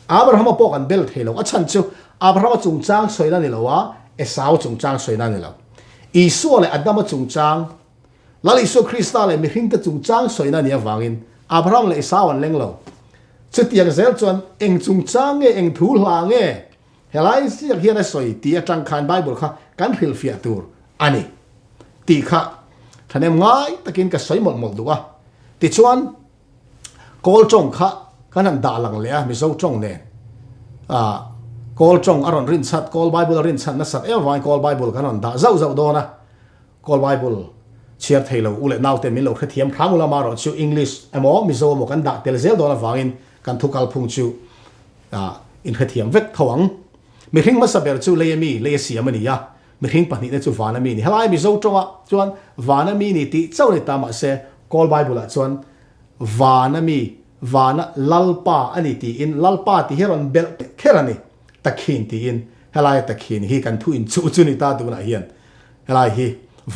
Abrahama pawh kan bel thei lo, a chhan chu Abrahama chungchang sawina ni lo a, Esau chungchang sawina ni lo. Isua leh Adama chungchang, Lal Isua Krista leh mihringte chungchang sawina ni avangin Abraham leh Esau an leng lo. Chutiang zel chuan eng chungchang nge, eng thu hla nge Helai ziak hian a sawi tih atang khan Bible kha kan hrilhfiah tur a ni tih kha thahnem ngai takin ka sawi mawlh mawlh duh a. Tichuan, Kawl tawng kha kan han dah lang leh a, Mizo tawng nen ah Kawl tawng a rawn rinchhat, Kawl Bible a rinchhat nasat em avangin Kawl Bible kan rawn dah zauh zauh dawn a. Kawl Bible chhiar thei lo u leh naute min lo hrethiam hram ula marawh chu English emaw Mizo emaw kan dah tel zel dawn avangin kan thu kalphung chu inhrethiam vek tho ang. Mihring hmasa ber chu lei ami, lei a siam a ni a, mihring pahnihna chu van ami a ni. Helai Mizo tawngah chuan van ami ni tih chauh a ni ta mahse Kawl Bible ah chuan van ami, vana Lalpa a ni tiin Lalpa tih hi a rawn belh kher a ni. Takhin tiin helaia takhin hi kan thu inchuh chu ni ta tunah hian helai hi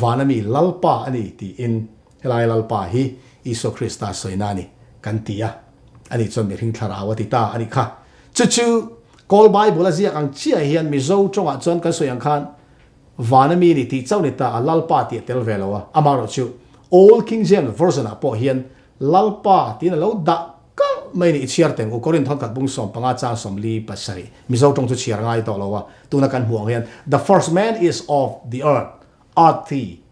van ami Lalpa a ni tiin Helai Lalpa hi Isua Krista sawina a ni kan ti a, ani chuan mihring thlarau a ti ta a nih kha. Chu chu Kawl Bible a ziak ang chiah hian Mizo tawngah chuan kan sawi ang khan vana mi ni tih chauh ni ta a, Lalpa tih a tel ve lo a, amaherawhchu Old King James Version ah pawh hian Lalpa tiin a lo dah kalh mai a ni. I chhiar teng u, Korinth thawnkhat bung 15 chang 47, Mizo tawng chu chhiar ngai tawh lo a, tuna kan hmuh ang hian The first man is of the earth, earthy,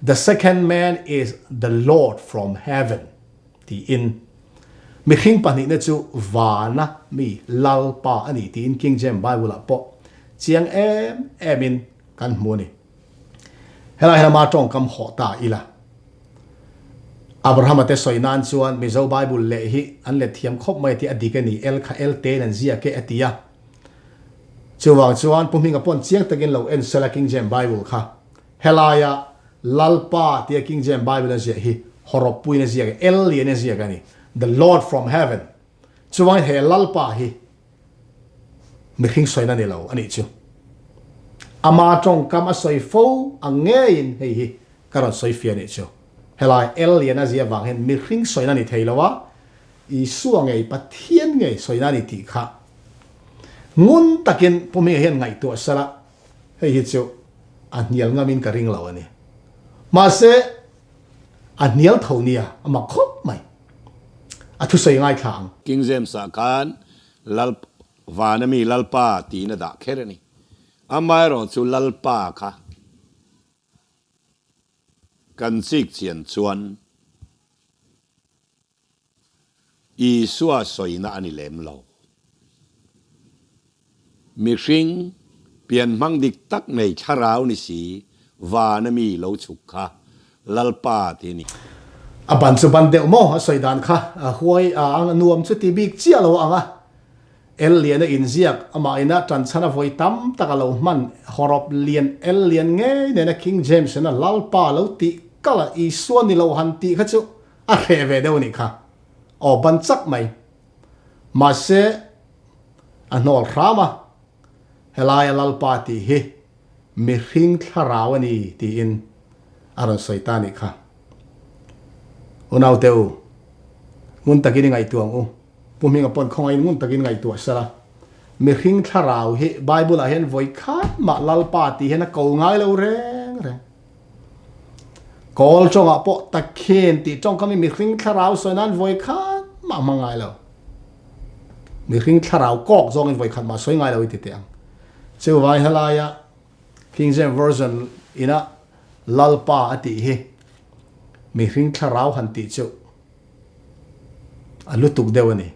The second man is the Lord from heaven tiin mihring pahnihna chu vana mi Lalpa a ni tiin King James Bible ah pawh chiang em em in kan hmu a ni. Helai hian ama tawngkam hawh ta ila. Abrahama te sawi nan chuan Mizo Bible leh hi an let thiam khawp mai tih a dik a ni, El kha El tein an ziak e a ti a. Chuvang chuan Pu Hminga pawn chiang takin lo en sela King James Bible kha. Helaia Lalpa tia King James Bible a ziah hi hawrawppuiin a ziak e, El lian a ziak a ni, The Lord from heaven. Chuvangin he Lalpa hi mihring sawina ni lo a nih chu. Ama tawngkam a sawi fo ang ngeiin hei hi ka rawn sawi fiah a nih chu. Helai El lian a ziah vang hian mihring sawina ni thei lo a, Isua ngei Pathian ngei sawina a ni tih kha ngun takin Pu Hminga hian ngaihtuah sela hei hi chu a hnial ngamin ka ring lo a ni. Mahse, a hnial tho nia, a mak khawp mai. A thusawi ngaithla ang. King James-ah khan Lal, vana mi Lalpa tiin a dah kher a ni. Amaherawh chu Lalpa kha kan chik chian chuan Isua sawina a ni lem lo. Mihring, pianhmang dik tak nei thlarau ni si, vana mi lo chhuk kha Lalpa ti a ni. A ban chu ban deuh maw a sawi dan kha a huai a ang a nuam chu ti bik chiah lo ang a. El lian a inziak amah ina tanchhan a vawi tam tak a lo hman hawrawp lian El lian ngei nena King James in a Lalpa lo tih kalh a Isua ni lo han tih kha chu A hreh ve deuh anih kha. Aw ban chak mai. Mahse, a hnawl hram a, helaia Lalpa tih hi mihring thlarau a ni tiin. A rawn sawi ta nih kha. Unaute u, ngun takin i ngaihtuah ang u. Pu Hminga pawn khawngaihin ngun takin ngaihtuah sela. Mihring thlarau hi Bible ah hian vawi khat mah Lalpa tih hian a ko ngai lo reng reng. Kawl tawngah pawh Takhin tih tawngkam hi mihring thlarau sawi nan vawi khat mah hmang ngai lo. Mihring thlarau kawk zawngin vawi khat mah sawi ngai lo i ti teh ang. Chuvai helaia King James Version ina Lalpa a tih hi mihring thlarau han tih chu a lutuk deuh a ni.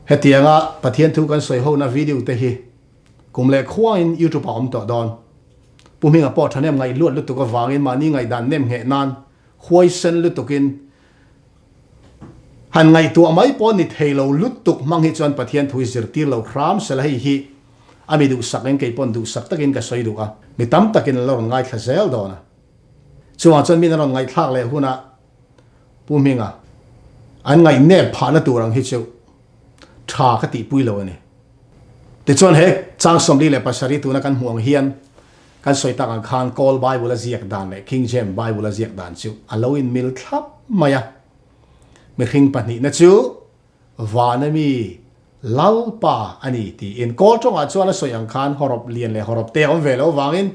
Hetianga Pathian thu kan sawi hona video te hi kum leh khuangin YouTube ah awm tawh dawn. Pu Hminga pawh thahnem ngaih luat lutuk avangin mahni ngaihdan nem ngheh nan huaisen lutukin Han ngaihtuah mai pawh ni thei lo lutuk hmang hi chuan Pathian thu hi zirtir lo hram sela hei hi a mi duhsak in kei pawn duhsak takin ka sawi duh a, mi tam takin an la rawn ngaithla zel dawn a. Chuvang chuan min an rawn ngaihthlak leh hunah Pu Hminga an ngaihnep phahna tur ang hi chu tha ka tihpui lo a ni. Tichuan he chang 47 tuna kan hmuh ang hian kan sawi tak ang khan Kawl Bible a ziak dan leh King James Bible a ziak dan chu a lo inmil thlap mai a. Mihring pahnihna chu vana mi Lalpa a ni tiin Kawl tawngah chuan a sawi ang khan hawrawp lian leh hawrawp te a awm ve lo vangin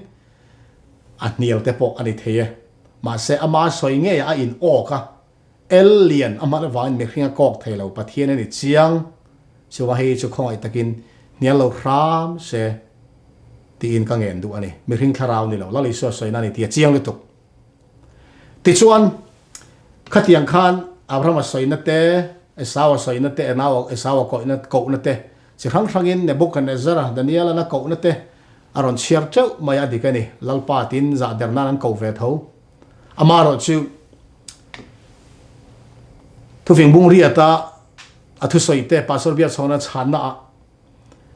a hnial te pawh a ni thei e. Mahse ama sawi ngeiah a in awk a. El lian a hman avangin mihring a kawk thei lo, Pathian a ni chiang. Chuva hei chu khawngaih takin hnial lo hram se tiin ka ngen duh a ni. Mihring thlarau ni lo, Lal Isua sawina a ni tih a chiang lutuk. Tichuan, khatiang khan Abrahama sawina te, Esaua sawina te, Esaua kohna te, chi hrang hrangin Nebuchadnezzar-a, Daniel-an a kohna te a rawn chhiar teuh mai a dik a ni. Lalpa tiin zahder nan an koh ve tho. Amaherawh chu thufing bung riata a thusawi te Pastor Biakchhawna chhanna ah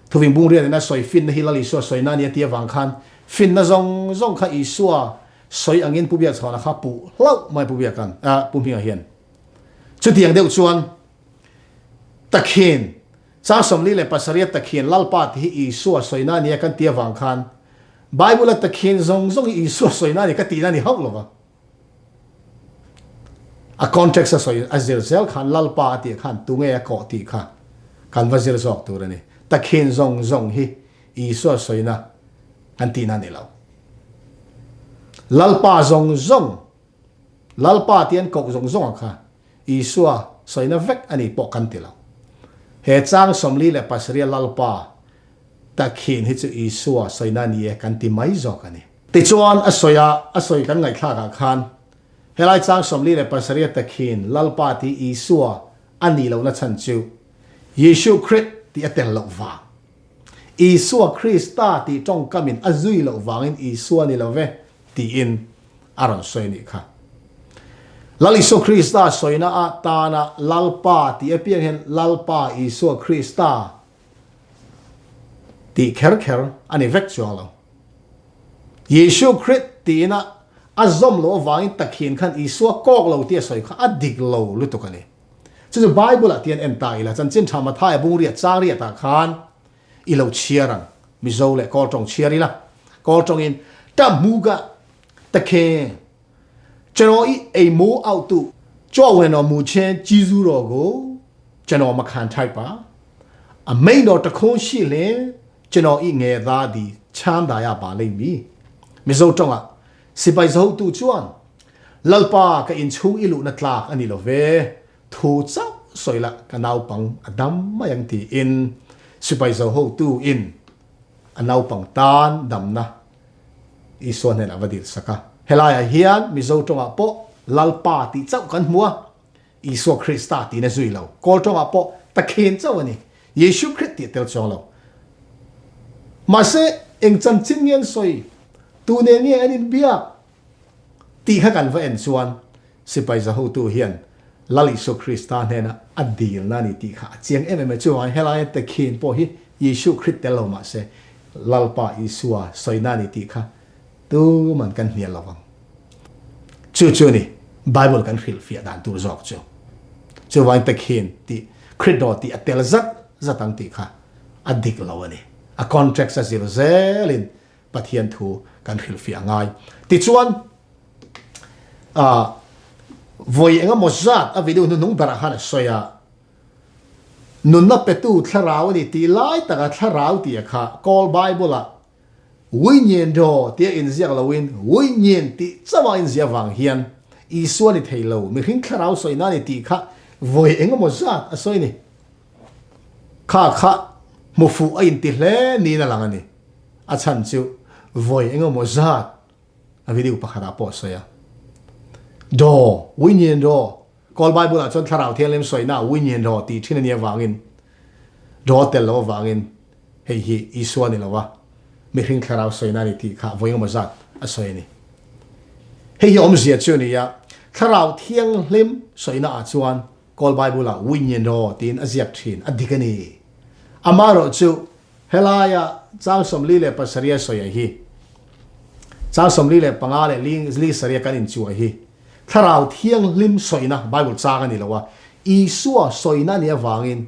thufing bung riat in a sawi finna hi Lal Isua sawina a ni a tih avang khan finna zawng zawng kha Isua sawi angin Pu Biakchhawna kha puh hlauh mai Pu Biakan ah Pu Hminga hian chutiang deuh chuan takhin chang 47 takhin Lalpa tih hi Isua sawina a ni a kan tih avang khan Bible a takhin zawng zawng hi Isua sawina a ni ka tihna a ni hauh lova. A context a sawi a zir zel khan Lalpa a tih khan tunge a kawh tih kha kan va zir zawk tur a ni. Takhin zawng zawng hi Isua sawina kan tihna a ni lo. Lalpa zawng zawng, Lalpa tih an koh zawng zawng a kha Isua sawina vek a ni pawh kan ti lo. He chang 47 Lalpa Takhin hi chu Isua sawina ni e kan ti mai zawk a ni. Tichuan a sawi a, a sawi kan ngaihthlak ah khan helai chang 47 takhin Lalpa tih Isua a nih lohna chhan chu Yeshu Khrist tih a tel loh vang. Isua Krista tih tawngkamin a zui loh vangin Isua ni lo ve tiin a rawn sawi a nih kha. Lal Isua Krista sawina ah tana Lalpa tih apiang hian Lalpa Isua Krista Tih kher kher a ni vek chuang lo. Jesuh Khrist tiin a a zawm loh avangin takhin khan Isua kawk lo tih a sawi kha a dik lo lutuk a ni. Chu chu Bible ah tian en ta ila, chanchin tha Mathaia bung riat chang riat ah khan i lo chhiar ang, Mizo leh Kawl tawng chhiar ila, Kawl tawngin ta hmuga takhe Chanaw i ei mu auh tu chaw wen aw mu chen chi zu ro go chanaw ma khan thai pa a mei no ta khon shi le chanaw i nge da di chan da ya ba lei mi mizo tonga sipai zo tu chuan lalpa ka in chung i lu na tlak ani lo ve thu chauh soila ka naupang a dam mai ang ti in sipai zo ho tu in a naupang tan damna Isua hnenah va dil sak a. Helaiah hian Mizo tawngah pawh Lalpa tih chauh kan hmu a, Isua Krista tiin a zui lo. Kawl tawngah pawh Takhen chauh a ni, Yeshu Khrist tih a tel chuang lo. Mahse, eng chanchin nge an sawi? Tu nen nge an inbiak? Tih kha kan va en chuan sipai zahotu hian Lal Isua Krista hnena a dilna a ni tih kha a chiang em em a. Chuvangin helaia Takhin pawh hi Yeshu Khrist tel lo mahse Lalpa Isua sawina a ni tih kha tuman kan hnial lo vang. Chu chu a ni Bible kan hrilhfiah dan tur zawk chu. Chuvangin Takhin tih Khristo tih a tel zat zat ang tih kha a dik lo a ni. A context a zir zelin. Pathian thu kan hrilhfiah a ngai. Tichuan, vawi engemaw zat a video hnuhnung berah khan a sawi a, Nunna petu thlarau a ni tih lai taka thlarau tih a kha Kawl Bible-ah Winyendaw tia inziak loin Winyen tih chauh a inziah vang hian Isua ni thei lo, mihring thlarau sawina a ni tih kha vawi engemaw zat a sawi a ni. Kha kha hmu fuh a inti hle niin a lang a ni. A chhan chu vawi engemaw zat a video pakhatah pawh a sawi a. Daw, Winyendaw, Kawl Bible ah chuan Thlarau Thianghlim sawina Winyendaw tih thin a nih avangin daw tel loh avangin Hei hi Isua ni lova mihring thlarau sawina a ni tih kha vawi engemaw zat a sawi a ni. Hei hi awmzia chu a ni a, Thlarau Thianghlim sawina ah chuan Kawl Bible ah Winyenro tiin a ziak thin, a dik a ni. Amaherawh chu helaia chang 47 a sawi a hi, chang 45 leh li sarih a kan inchuah hi Thlarau Thianghlim sawina Bible chang a ni lo a, Isua sawina a nih avangin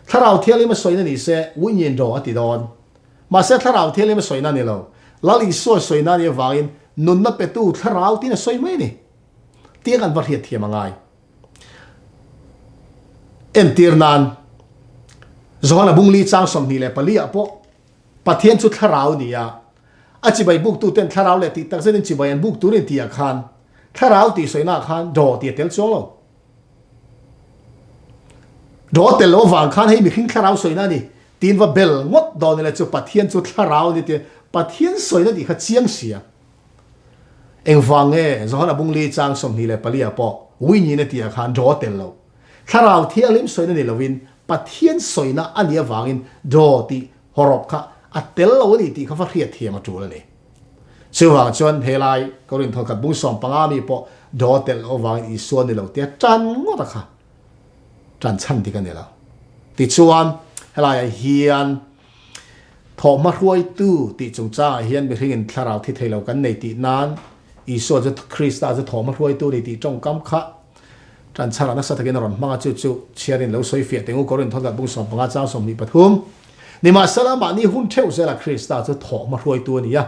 Thlarau Thianghlim a sawina ni se, Winyin Raw a ti dawn. Mahse Thlarau Thianghlim a sawina a ni lo. Lal Isua sawina a nih avangin nunna petu Thlarau tiin a sawi mai a ni. Tiang an va hriat thiam a ngai. Entir nan, Johana Bungli chang 24 ah pawh Pathian chu Thlarau ni a, a chibai buktu ten Thlarau leh tih takzet in chibai an buk tur in tih ah khan Thlarau tih sawina ah khan Raw tih a tel chuang lo. Raw tel lo avang khan hei mihring thlarau sawina a ni tiin va bel ngawt dawn ila chu Pathian chu thlarau a ni tia Pathian sawina tih kha chiang sia. Engvang nge Johana Bungli chang 24 ah pawh Winyin a tih ah khan raw tel lo. Thlarau thianghlim sawina ni lovin Pathian sawina a nih avangin raw tih hawrawp kha a tel lo a ni tih kha va hriat thiam a tul a ni. Chuvang chuan helai Korinth thawkhat bung 15 mi pawh daw telh loh avangin Isua ni lo tia tan ngawt a kha tan chhan dik a ni lo. Tichuan helaiah hian thawhhma hruaitu tih chungchangah hian mihringin thlarau thi thei lo kan nei tih nan Isua chu Krista chu thawhhma hruaitu a ni tih tawngkam kha Tan chhanah nasa takin a rawn hmang a, chu chu chhiarin lo sawi fiah teng u, Korinth thawkhat bung 15 chang 23. Nimahsela, mahni hun theuh zela Krista chu thawhhma hruaitu a ni a,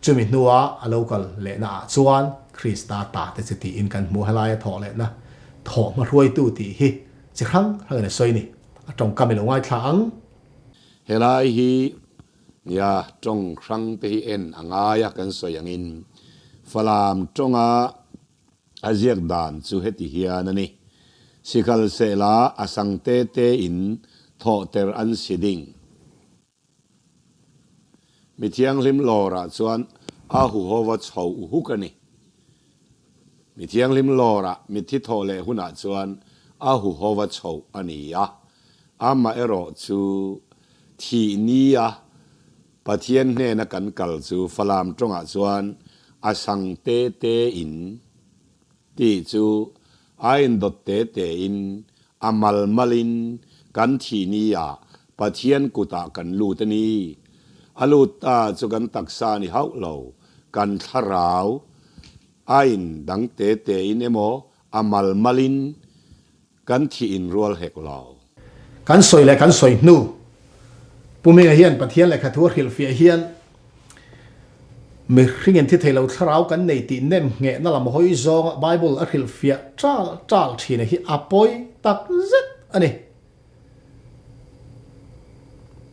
chumi hnua a lo kal lehna ah chuan Krista ta te chu tiin kan hmu helaia thawh lehna thawhhma hruaitu tih hi chi hrang hrangin a sawi ni. A tawngkam i lo ngaithla ang. Helai hi nia tawng hrang te hi en a ngai a kan sawi angin Falam tawnga A ziak dan chu heti hian a ni, Sikhal sehla a sang te te in thawhter an si ding. Mi thianghlim lawrah chuan a huhova chho huk a ni. Mi thianghlim lawrah mitthi thawh leh hunah chuan a huhova chho a ni a, amaherawh chu thih nia Pathian hnena kan kal chu Falam tawngah chuan a sang te te in tih chu a indawt te te in a mal mal in kan thih ni ah Pathian kutah kan lut a ni. A lut ta chu kan taksa ni hauh lo, kan thlarau a in dang te te in emaw a mal mal in Kan thih in rual hek lo. Kan sawi leh kan sawi hnu. Pu Minga hian Pathian lehkha thu a hrilhfiah hian mihring in thi thei lo thlarau kan nei tih nem nghehna lam hawi zawnga Bible a hrilhfiah ṭal ṭal ṭhin hi a pawi tak zet a ni.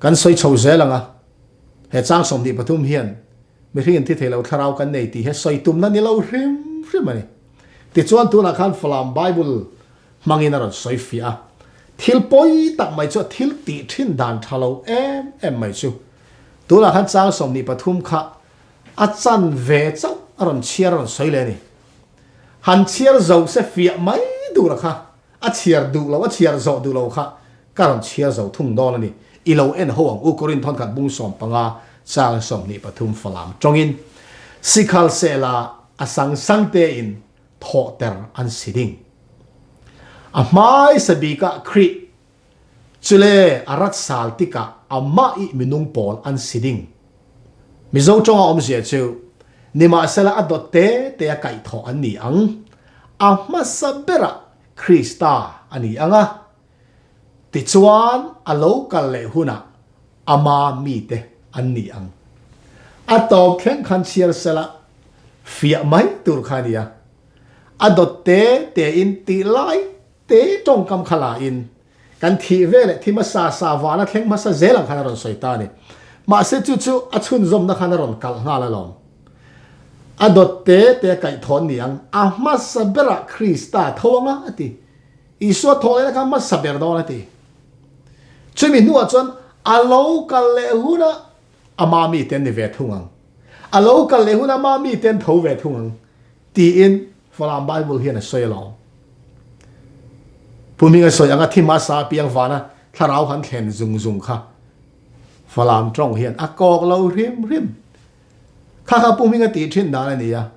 Kan sawi chho zel ang a, he chang 23 hian mihring in thi thei lo thlarau kan nei tih hi a sawi tumna ni lo hrim hrim a ni. Tichuan tunah khan Falam Bible hmangin a rawn sawi fiah a, thil pawi tak mai chu a thil tih thin dan tha lo em em mai chu tunah khan chang 23 kha a chan ve chauh a rawn chhiar a rawn sawi leh a ni. Han chhiar zo se fiah mai duh la kha a chhiar duh lo a chhiar zawh duh lo kha ka rawn chhiar zo thung dawn a ni. I lo en ho ang u Korinth thawnkhat bung 15 chang 23 Falam tawngin Sikhal sehla A sang sang tein thawhter an si ding. A hmaisa bik ah Khrih cu le a rat sal tikah amah i minung pawl an si ding. Mizo ṭawng a awmzia cu nimahsela a dawt tete a kaihthawh an ni ang. A hmasa ber ah Krista a ni ang a, Tichuan, a lo kal leh hunah ama mite an ni ang. A tawp thleng khan chhiar sela fiah mai tur kha a ni a. A dawt te te in tih lai te tawngkam kha la in kan thih ve leh thi hmasa sa vana thleng hmasa zel ang khan a rawn sawi ta a ni. Mahse chu chu a chhunzawmna khan a rawn kalh nghal alawm. A dawt te te a kaihthawh ni ang, a hmasa berah Krista tho anga a ti. Isua thawh lehna kha hmasa ber dawn a ti. Chumi hnuah chuan a lo kal leh hunah ama mite an ni ve thung ang. A lo kal leh hunah ama mite an tho ve thung ang tiin Falam Bible hian a sawi alawm. Pu Hminga sawi anga thi hmasa apiang vana thlarau han thlen zung zung kha Falam tawng hian a kawk lo hrim hrim. Kha kha Pu Hminga tih thin dan a ni a,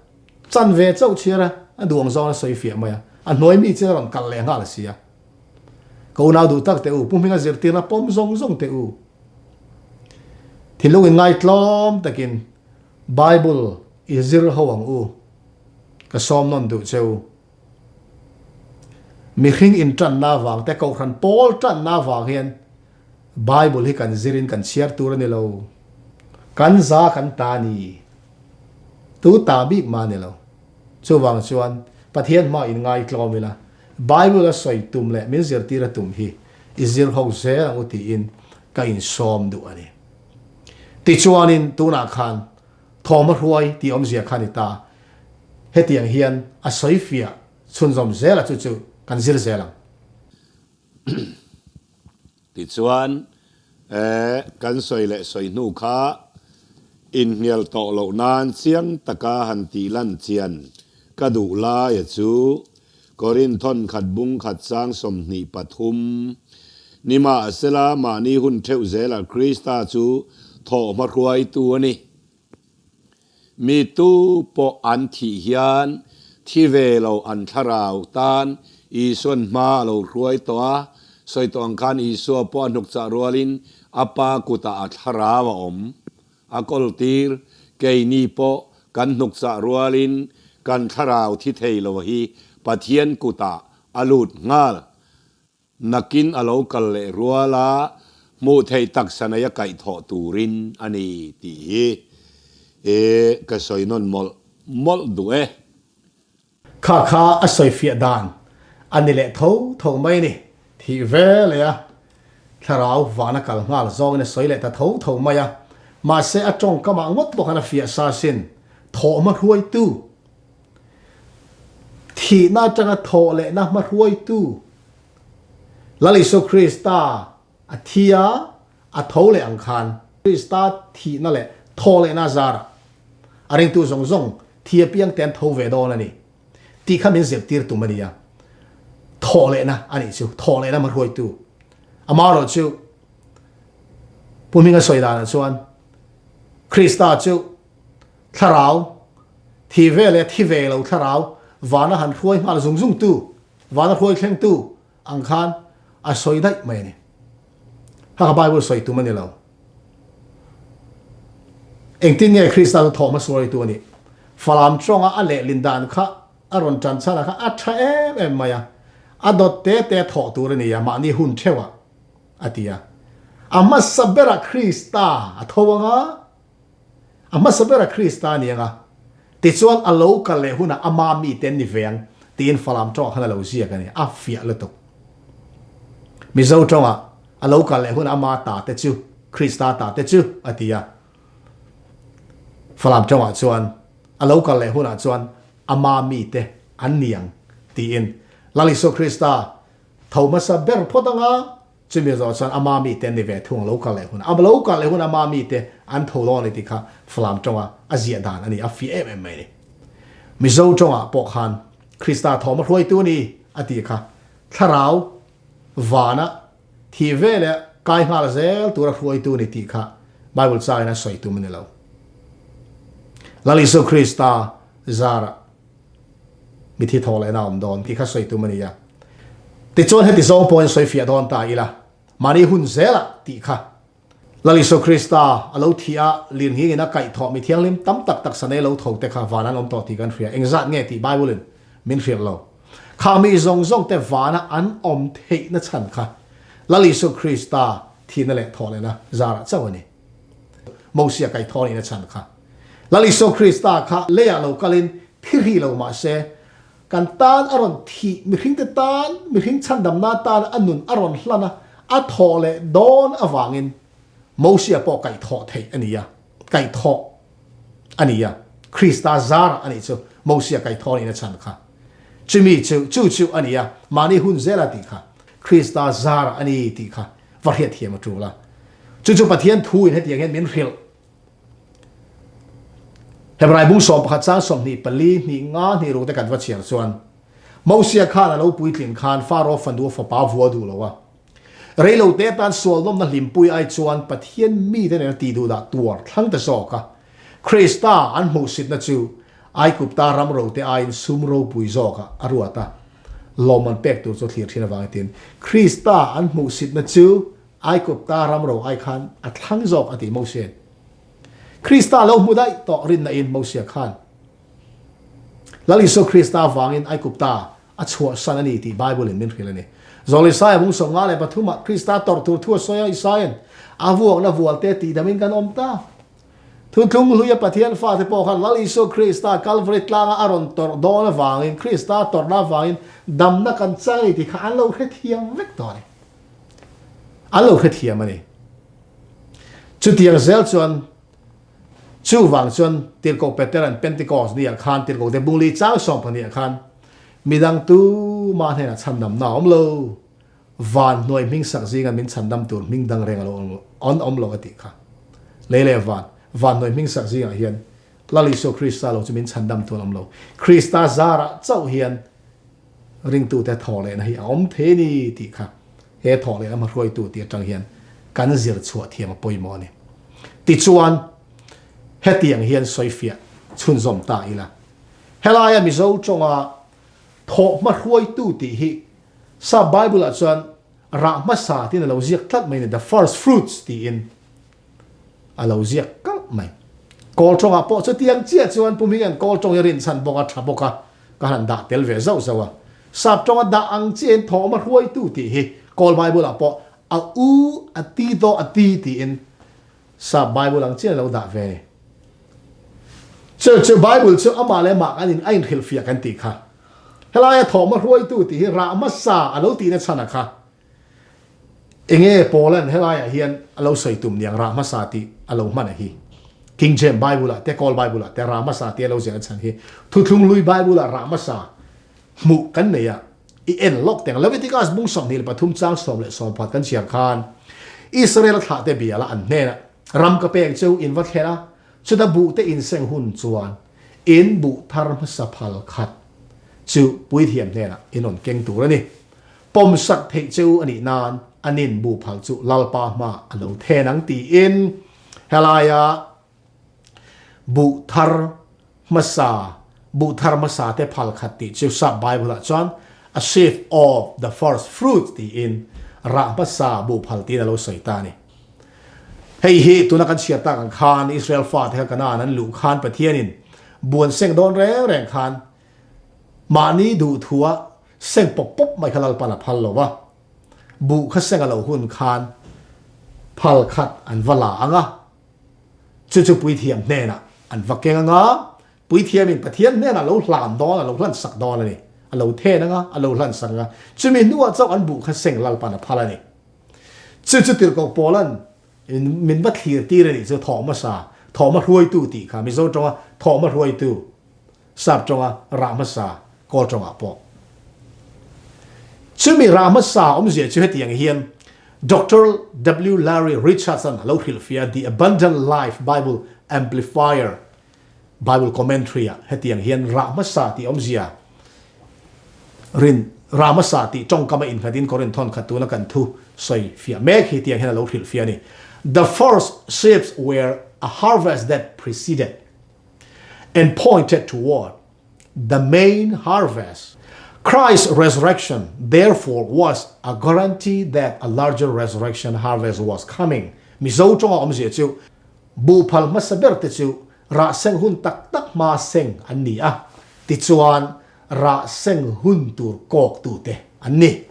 chan ve chauh chhiar a, a duh ang zawng a sawi fiah mai a, a hnuai mi chin a rawn kal leh nghal a si a. Ka unau duh tak teh u, Pu Hminga zirtirna pawm zawng zawng teh u. Thinlung in ngaitlawm takin Bible i zir ho ang u. Ka sawm nawn duh che u. Mihring in tanna avang te, Kohhran pawl tanna avang hian Bible hi kan zirin kan chhiar tur a ni lo. Kan za kan ta ni. Tu ta bik mah a ni lo. Chuvang chuan Pathian hma in ngaitlawm ila, Bible a sawi tum leh min zirtir a tum hi i zir ho zel ang u tiin ka insawm duh a ni. Tichuanin tunah khan thawm a hruai tih awmzia kha a ni ta. Hetiang hian a sawi fiah chhunzawm zel a chu chu kan zir zel ang. Tichuan, kan sawi leh sawi hnu kha inhnial tawh loh nan chiang taka han tih lan chian ka duh laia chu Korinth thawn khat bung khat sang 23 Nimahsela mahni hun theuh zelah Krista chu thawh hmahruaitu a ni. Mi tu pawh an thih hian thi ve lo an thlarau tan Isua'n hma a lo hruai tawh a, sawi tawh ang khan Isua pawh a hnukchah rualin a Pa kutah a thlarau a awm. A kawltir, keini pawh kan hnukchah rualin kan thlarau thi thei lo hi Pathian kutah a lut nghal. Nakin a lo kal leh rual a, hmuh theih taksa nei a kaihthawh turin a ni tih hi e ka sawi nawn mawlh mawlh duh e. Kha kha a sawi fiah dan a ni leh tho tho mai ni. Thih ve leh a, thlarau vana kal nghal zawngin a sawi leh ta tho tho mai a. Mahse a tawngkamah ngawt pawh khan a fiah sa sin, thawhma hruaitu. Thihna atanga thawh lehna hmahruaitu Lal Isua Krista a thi a, a tho leh ang khan Krista thihna leh thawh lehna a zarah a ringtu zawng zawng thi apiang te an tho ve dawn a ni tih kha min zirtir tum a ni a. Thawh lehna a nih chu, thawh lehna hmahruaitu. Amaherawh chu Pu Hminga sawi danah chuan Krista chu Thlarau, thi ve leh thi ve lo thlarau vana han hruai nghal zung zung tu, vana hruai thleng tu ang khan a sawi daih mai a ni. Kha kha Bible sawi tum a ni lo. Engtin nge Krista chu thawh hmasuai tu a nih? Falam tawnga a lehlin dan kha a rawn tan chhan a kha a tha em em mai a, a dawt te te thawh tur a ni a, mahni hun theuhah a ti a. A hmasa berah Krista a tho ang a, A hmasa bera Krista a ni ang a, tichuan a lo kal leh hunah ama mite an ni ve ang tiin Falam tawngah khan a lo ziak a ni, a fiah lutuk. Mizo tawngah a lo kal leh hunah ama ta te chu, Krista ta te chu a ti a. Falam tawngah chuan a lo kal leh hunah chuan ama mite an ni ang tiin Lal Isua Krista tho hmasa ber phawt ang a, Chumi zawh chuan a mami te an ni ve thung, lo kal leh hun a lo kal leh hun a mami te an tho dawn a ni tih kha Falam tawnga a ziah dan a ni, a fiah em em mai a ni. Mizo tawngah pawh khan Krista thawm a hruaitu a ni a tih kha thlarau vana thih ve leh kai nghal zel tura hruaitu a ni tih kha Bible changin a sawi tum a ni lo. Lal Isua Krista zarah Mithi thaw lehna a awm dawn tih kha sawi tum a ni a. Tichuan heti zawng pawhin sawi fiah dawn ta ila, mahni hun zelah tih kha Lal Isua Krista a lo thih a, lirnghingin a kaihthawh mi thianghlim tam tak taksa nei lo tho te kha van an awm tawh tih kan hria. Engzat nge tih Bible-in min hrilh lo. Kha mi zawng zawng te vana an awm theihna chhan kha Lal Isua Krista thihna leh thawh lehna zarah chauh a ni. Mosia kaihthawh nihna chhan kha. Lal Isua Krista kha leiah lo kalin thi hrih lo mah se, kan tan a rawn thih, mihringte tan, mihring chhandamna tan a nun a rawn hlan a, a thawh leh dawn avangin Mosia pawh kaihthawh theih a ni a, kaihthawh a ni a, Krista zarah a nih chu Mosia kaihthawh nihna chhan kha. Chumi chu, chu chu a ni a, mahni hun zela tih kha Krista zarah a ni tih kha va hriatthiam a tul a. Chu chu Pathian thuin hetiang hian min hrilh. Hebrai bung 11 chang 24, hnih nga, hnih ruk te kan va chhiar chuan Mosia khan a lo puitlin khan Faro fanu a fapa vua duh lo a. Reilo te atan sual nawmna hlimpui ai chuan Pathian mite nena tih duh dah tuar thlang ta zawk a. Krista an hmuhsitna chu Aigupta ram rote aiin sum ropui zawkah a ruat a. Lawmman pek tur chu thlir thin avangin tin Krista an hmuhsitna chu Aigupta ram ro ai khan a thlang zawk a ti Mosia'n. Krista lo hmu daih tawh rinna in Mosia khan Lal Isua Krista avangin Aigupta a chhuahsan a ni tih Bible in min hrilh a ni. Zawl Isaia bung 53 ah Krista tawrh tur thu a sawi a, Isaia'n a vuakna vualte tihdamin kan awm ta. Thuthlung hluia Pathian fate pawh khan Lal Isua Krista Kalvari tlanga a rawn tawrh dawn avangin, Krista tawrhna avangin damna kan chang a ni tih kha an lo hrethiam vek tawh a ni. An lo hrethiam a ni. Chutiang zel chuan, chuvang chuan Tirhkoh Petera'n Pentecost ni ah khan Tirhkohte bungli chang 12 ah khan midang tumah hnenah chhandamna a awm lo, van hnuai hming sak zinga min chhandam tur hming dang reng a lo an awm lo a tih kha. Lei leh van, van hnuai hming sak zingah hian Lal Isua Krista lo chu min chhandam tur an awm lo. Krista zarah chauh hian ringtute thawh lehna hi a awm thei a ni tih kha he thawh lehna hmahruaitu tih atang hian kan zir chhuah thiam a pawimawh a ni. Tichuan, hetiang hian sawifiah chhunzawm ta ila. Helaia Mizo tawnga thawh hmahruaitu tih hi Sap Bible ah chuan rah hmasa tiin a lo ziak tlat mai a ni, the first fruits tiin a lo ziak kalh mai. Kawl tawngah pawh chutiang chiah chuan Pu Hminga'n kawl tawng hi rinchhan bawk a, tha bawk a, ka han dah tel ve zauh zauh a. Sap tawnga dah ang chiahin thawm a hruaitu tih hi Kawl Bible ah pawh a u a ti daw a ti tiin Sap Bible ang chiah a lo dah ve a ni. Chu chu Bible chu amah leh amah kan in a inhrilhfiah kan tih kha. Helaia thawhma hruaitu tih hi rah hmasa a lo tihna chhan a kha. Enge Paula'n helaiah hian a lo sawi tum niang rah hmasa tih a lo hman a hi. King James Bible ah te Kawl Bible ah te rah hmasa tih a lo ziahna chhan hi Thuthlung Hlui Bible ah rah hmasa hmuh kan nei a. I en lawk teng. Leviticus bung 23 chang 10 11 kan chhiar khan Israel-a thlahte biala an hnenah ram ka pek cheu in va thlen a, chuta buhte in seng hun chuan in buh thar hmasa phal khat chu puithiam hnenah in rawn keng tur a ni. Pawmsak theih cheu a nih nan an in buh phal chu Lalpa hmaah a lo then ang tiin helaia Buh thar hmasa, buh thar hmasa te phal khat tih chu Sap Bible ah chuan a sheaf of the first fruits tiin rah hmasa buh phal tiin a lo sawi ta a ni. Hei hi tuna kan chhiar tak ang khan Israel fate kha Kanaan an luh khan Pathianin buh an seng dawn reng reng khan mahni duhthua seng pawp pawp mai kha Lalpan a phal lo va, buh kha seng a lo hun khan phal khat an va la ang a, Chu chu puithiam hnenah an va keng anga, puithiamin Pathian hnenah a lo hlan dawn, a lo hlan sak dawn a ni. A lo then anga, a lo hlan sak anga, chumi hnuah chauh an buh kha seng Lalpan a phal a ni. Chu chu Tirhkoh Paula'n min va thlir tir a nih chu thawh hmasa, thawh hma hruaitu tih kha Mizo tawnga thawh hma hruaitu. Sap tawnga rah hmasa Kawl tawngah pawh. Chumi rah hmasa awmzia chu hetiang hian Doctor W. Larry Richards-a'n a lo hrilhfiah a, The Abundant Life Bible Amplifier Bible Commentary-ah hetiang hian rah hmasa tih awmzia rin rah hmasa tih tawngkam a innghatin Korinth thawnkhat tuna kan thu sawi fiah mek hi tiang hian a lo hrilhfiah a ni, The first sheaves were a harvest that preceded and pointed toward the main harvest. Christ's resurrection, therefore, was a guarantee that a larger resurrection harvest was coming. Mizo tawnga awmzia chu buhphal hmasa ber te chu rah seng hun tak tak hma seng an ni a, tichuan rah seng hun tur kawk tute an ni.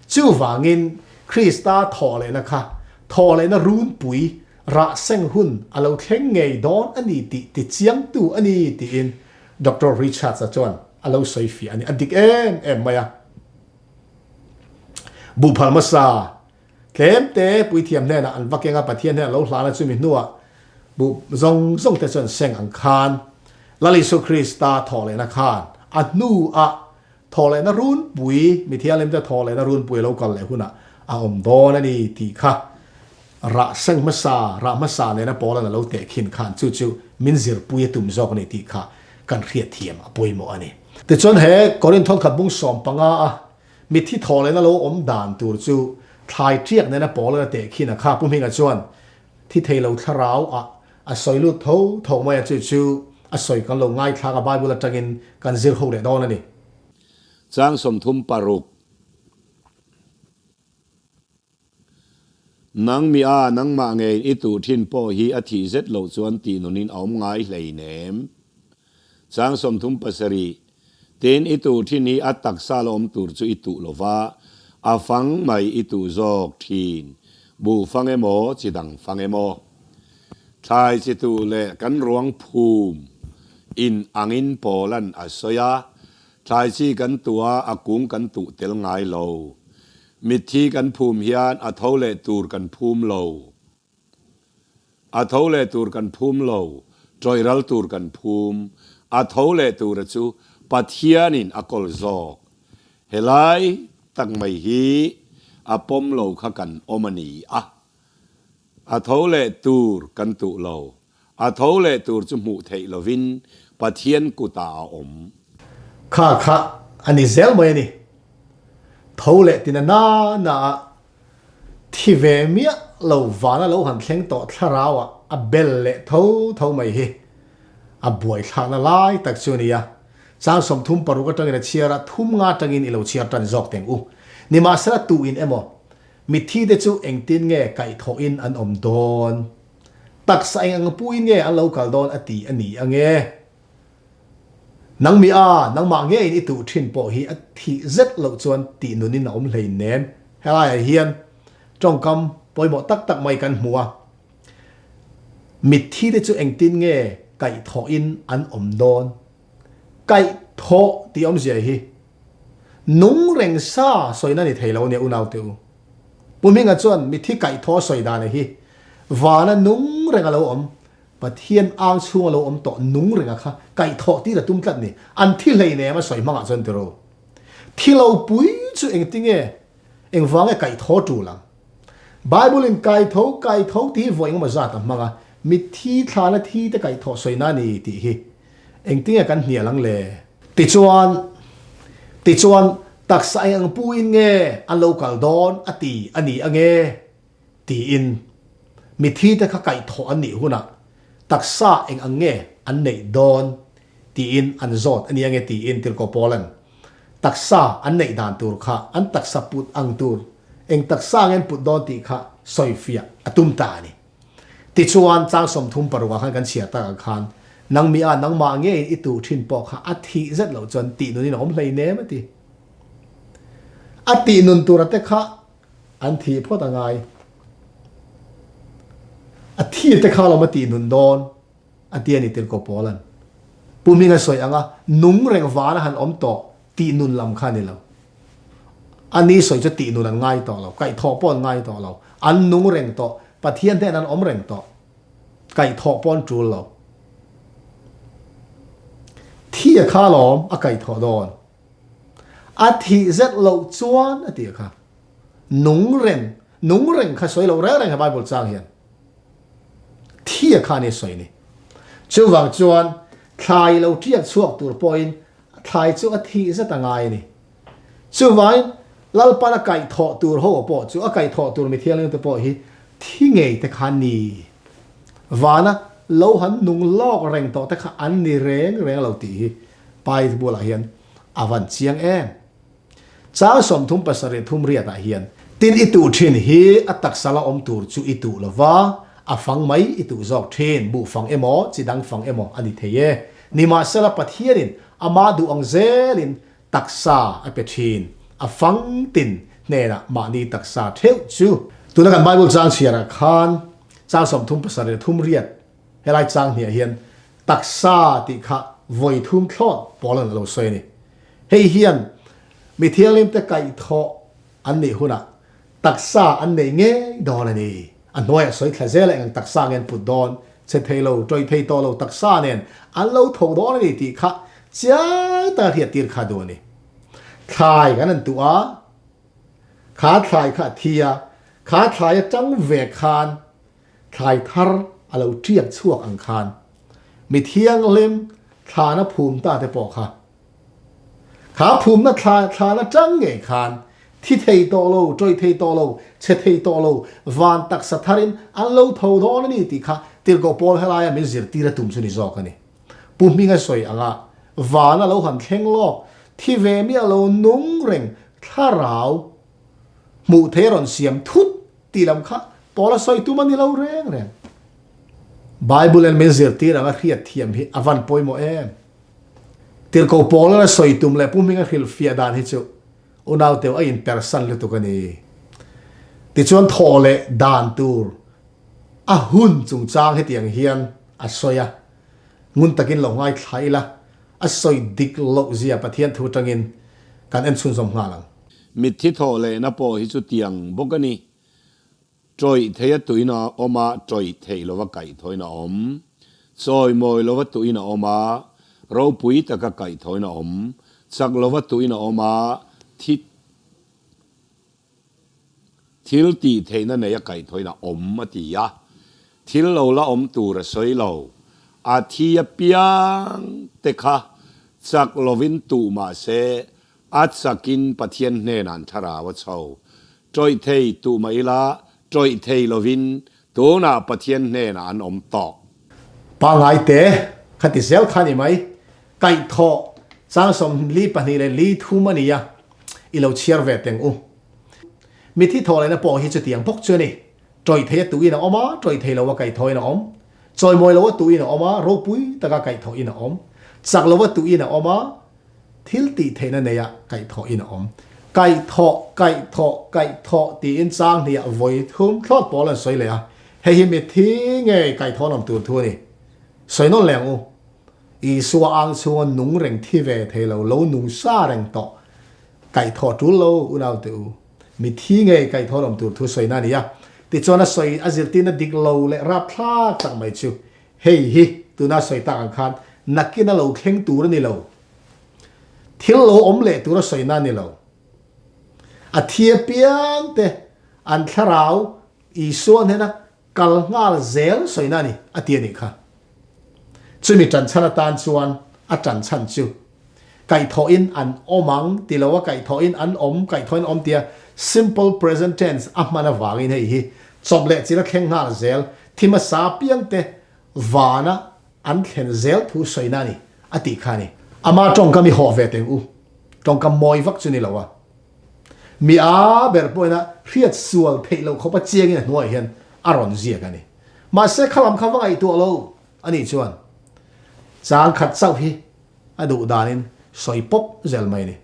Chuvangin Krista thawhlehna kha thawhlehna runpui. rah seng hun a lo thleng ngei dawn a ni tih tichiangtu a ni tiin Doctor Richards-a chuan a lo sawi fiah a ni. A dik em em mai a. Buhphal hmasa tlemte puithiam hnenah an va keng a, Pathian hnenah lo hlan a, chumi hnuah buh zawng zawng te chuan seng ang khan Lal Isu Krista thawhlehna khan a hnuah Thawhlehna runpui, mi thianghlimte thawhlehna runpui a lo kal leh hunah a awm dawn a ni tih kha rah seng hmasa, rah hmasa nena Paulan a lo teh khin khan chu chu min zirpui a tum zawk a ni tih kha kan hriatthiam a pawimawh a ni. Tichuan he Korinth thawnkhat bung 15 a mitthi thawhlehna lo awm dan tur chu thlai ṭiak nena Paulan a teh khin a kha Pu Hminga chuan thi thei lo thlarau ah a sawi lut tho tho mai a, chu chu a sawi kan lo ngaithlak a, Bible atangin kan zir ho leh dawn a ni. Chang 36. Nang mi a, nangmah ngeiin i tuh thin pawh hi a thih zet loh chuan tih nunin a awm ngai hleinem. Chang 37. Tin, i tuh thin hi a taksa la awm tur chu i tuh lo va, a fang mai i tuh zawk thin, buh fang emaw, chi dang fang emaw. Thlai chi tuh leh kan ruang phum in angin Paula'n a sawi a, thlai chi kan tuh a, a kung kan tuh tel ngai lo. Mitthi kan phum hian a tho leh tur kan phum lo. A tho leh tur kan phum lo, tawih ral tur kan phum. A tho leh tura chu Pathianin a kawl zawk. Helai tak mai hi a pawm lo kha kan awm a ni a. A tho leh tur kan tuh lo. A tho leh tur chu hmuh theih lovin Pathian kutah a awm. Kha kha a ni zel mai a ni. Tho leh tina na na a Thi ve miah lo vana lo han thleng tawh thlarau ah a bel leh tho tho mai hi a buaithlakna lai tak chu a ni a. Chang 36 atangin a chhiar a, thum nga atangin i lo chhiar tan zawk teng u. Nimahsela tu in emaw mitthi te chu engtin nge kaihthawhin an awm dawn? Taksa eng ang puin nge an lo kal dawn a ti a ni ange? Nang mi a, nangmah ngeiin i tuh thin pawh hi a thih zet loh chuan tih nunin a awm hlein nem. Helaiah hian tawngkam pawimawh tak tak mai kan hmu a. Mitthi te chu engtin nge kaihthawhin an awm dawn? Kaihthawh tih awmzia hi nung reng sa sawina ni thei lo nia unaute u. Pu Hminga chuan mitthi kaihthawh sawi dan hi vana nung reng a lo awm Pathian ang chhunga lo awm tawh nung renga kha kaihthawh tir a tum tlat ni. An thi hleinem a sawi hmangah chuan tiro. Thi lo pui chu engtinge engvange kaihthawh tul ang. Bible in kaitho kaitho tih hi vawi engemaw zat a hmang a, mitthi thlana thi te kaihthawh sawina a ni tih hi engtinge kan hnial ang le? Tichuan tichuan taksa eng ang puin nge an lo kal dawn a ti a ni ange? Tiin, Mithite kha kaihthawh an nih hunah taksa eng ang nge an neih dawn? tiin an zawt a nia nge tiin Tirhkoh Paula'n taksa an neih dan tur kha an taksa put ang tur eng taksa nge an put dawn tih kha sawifiah a tum ta a ni. Tichuan, chang 36 ah khan kan chhiar tak ang khan nang mi a nangmah ngeiin i tuh thin pawh kha a thih zet loh chuan tih nunin a awm hleinem a ti. A tih nun tura te kha An thih phawt a ngai. A thi te kha lawm a tih nun dawn a ti a ni Tirhkoh Paula'n. Pu Hminga sawi anga nung reng vana han awm tawh tih nun lam kha a ni lo. A ni sawi chu tih nun an ngai tawh lo, kaihthawh pawh an ngai tawh lo. An nung reng tawh, Pathian hnen an awm reng tawh. Kaihthawh pawh an tul lo. Thi a kha lawm a kaihthawh dawn. A thih zet loh chuan a tih kha. Nung reng, nung reng kha sawi loh reng reng he Bible chang hian. Thi a kha a ni sawi ni. Chuvang chuan thlai lo tiak chhuak tur pawhin thlai chu a thih zet a ngai a ni. Chuvangin Lalpan a kaihthawh tur ho pawh chu a kaihthawh tur mi thianghlim te pawh hi thi ngei te kha ni. Vana lo han nung lawk reng tawh te kha an ni reng reng lo tih hi Bible ah hian a van chiang em. Chang 37 thum riat ah hian. Tin i tuh thin hi a taksa la awm tur chu i tuh lo va, a fang mai i tuh zawk thin, buh fang emaw, chi dang fang emaw a ni thei e. Nimahsela Pathianin amah duh ang zelin taksa a pe thin, a fang tin hnenah mahni taksa theuh chu. Tuna kan Bible chang chhiarah khan. Chang 37 leh 38 helai chang hniah hian taksa tih kha vawi thum thlawt Paula'n a lo sawi a ni. Hei hian mi thianghlimte kaihthawh an nih hunah taksa an nei ngei dawn a ni. A hnuaiah sawi thla zel a eng taksa nge an put dawn, che thei lo, tawih thei tawh lo taksa nen an lo tho dawn a ni tih kha chiang taka hriattir kha duh a ni. Thlai kan han tuh a, kha thlai kha a thi a, kha thlai atang ve khan thlai thar a lo tiak chhuak ang khan mi thianghlim thlana phum ta te pawh kha kha phumna thla thlan atang ngei khan thi thei tawh lo, tawih thei tawh lo, chhe thei tawh lo, van taksa tharin an lo tho dawn a ni tih kha Tirhkoh Paul helaia min zirtir a tum chu ni zawk a ni. Pu Hminga sawi anga vana lo han thleng lawk, thi ve miah lo nung reng thlarau hmuh thei a rawn siam thut tih lam kha Paula sawi tum a ni lo reng reng. Bible in min zirtir anga hriat thiam hi a van pawimawh em? Tirhkoh Paula'n a sawi tum leh Pu Hminga hrilhfiah dan hi chu unau teu a inpersan lutuk a ni. Tichuan thawh leh dan tur a hun chungchang hetiang hian a sawi a. Ngun takin lo ngaithla ila, a sawi dik loh zia Pathian thu atangin kan en chhunzawm nghal ang. Mitthi thawh lehna pawh hi chu tiang bawk a ni. Tawih thei a tuin a awm a, tawih theih lova kaihthawhin a awm. Chawimawi lova tuin a awm a, ropui taka kaihthawhin a awm. Chak lova tuin a awm a, thi Thil tih theihna nei a kaihthawhin a awm a ti a, thil lo la awm tur a sawi lo. A thi apiang te kha chak lovin tuh mah se, a chakin Pathian hnenah an thlarau a chho. Tawih thei tuh mah ila, tawih thei lovin tunah Pathian hnenah an awm tawh. Pangngai te kha ti zel kha ni mai. Kaihthawh chang 42 leh li thum a ni a, i lo chhiar ve teng u. Mithi thawh lehna pawh hi chutiang bawk chu a ni. Tawih thei a tuhin a awm a, tawih thei lo a kaihthawhin a awm. Chawimawi lo a tuhin a awm a, ropui taka kaihthawhin a awm. Chak lo a tuhin a awm a, thil tih theihna neia kaihthawhin a awm. Kaihthawh, kaihthawh, kaihthawh tiin chang hniah vawi thum thlawt pawl an sawi leh a. Hei hi mithi ngei kaihthawh an awm tur thu a ni. Sawi nawn leh ang u. Isua ang chhunga nung reng thi ve thei lo, lo nung sa reng tawh. Kaihthawh tul lo unaute u. Mithi ngei kaihthawh lawm tur thu sawina a ni a. Tichuan a sawi a zirtirna dik lo leh rapthlak tak mai chu hei hi tuna sawi tak ang khan nakin a lo thleng tur a ni lo. Thil lo awm leh tur a sawina a ni lo. A thi apiang te an thlarau Isua hnena Kal nghal zel sawina a ni, a ti a nih kha. Chumi ṭanchhan atan chuan a ṭanchhan chu kaihthawhin an awm ang ti lo a, kaihthawhin an awm, kaihthawhin an awm tia simple present tense a hman avangin hei hi chawp leh chil a thleng nghal zel, thi hmasa apiangte vana an thlen zel thu sawina a ni, a tih kha a ni. Ama ṭawngkam i hawh ve teng u, ṭawngkam mawi vak chu ni lo a. Mi a ber pawhin a hriat sual theih loh khawpa chiangin a hnuaiah hian a rawn ziak a ni. Mahse khalam kha va ngaihtuah lo a nih chuan chang khat chauh hi a duh danin sawi pawp zel mai a ni.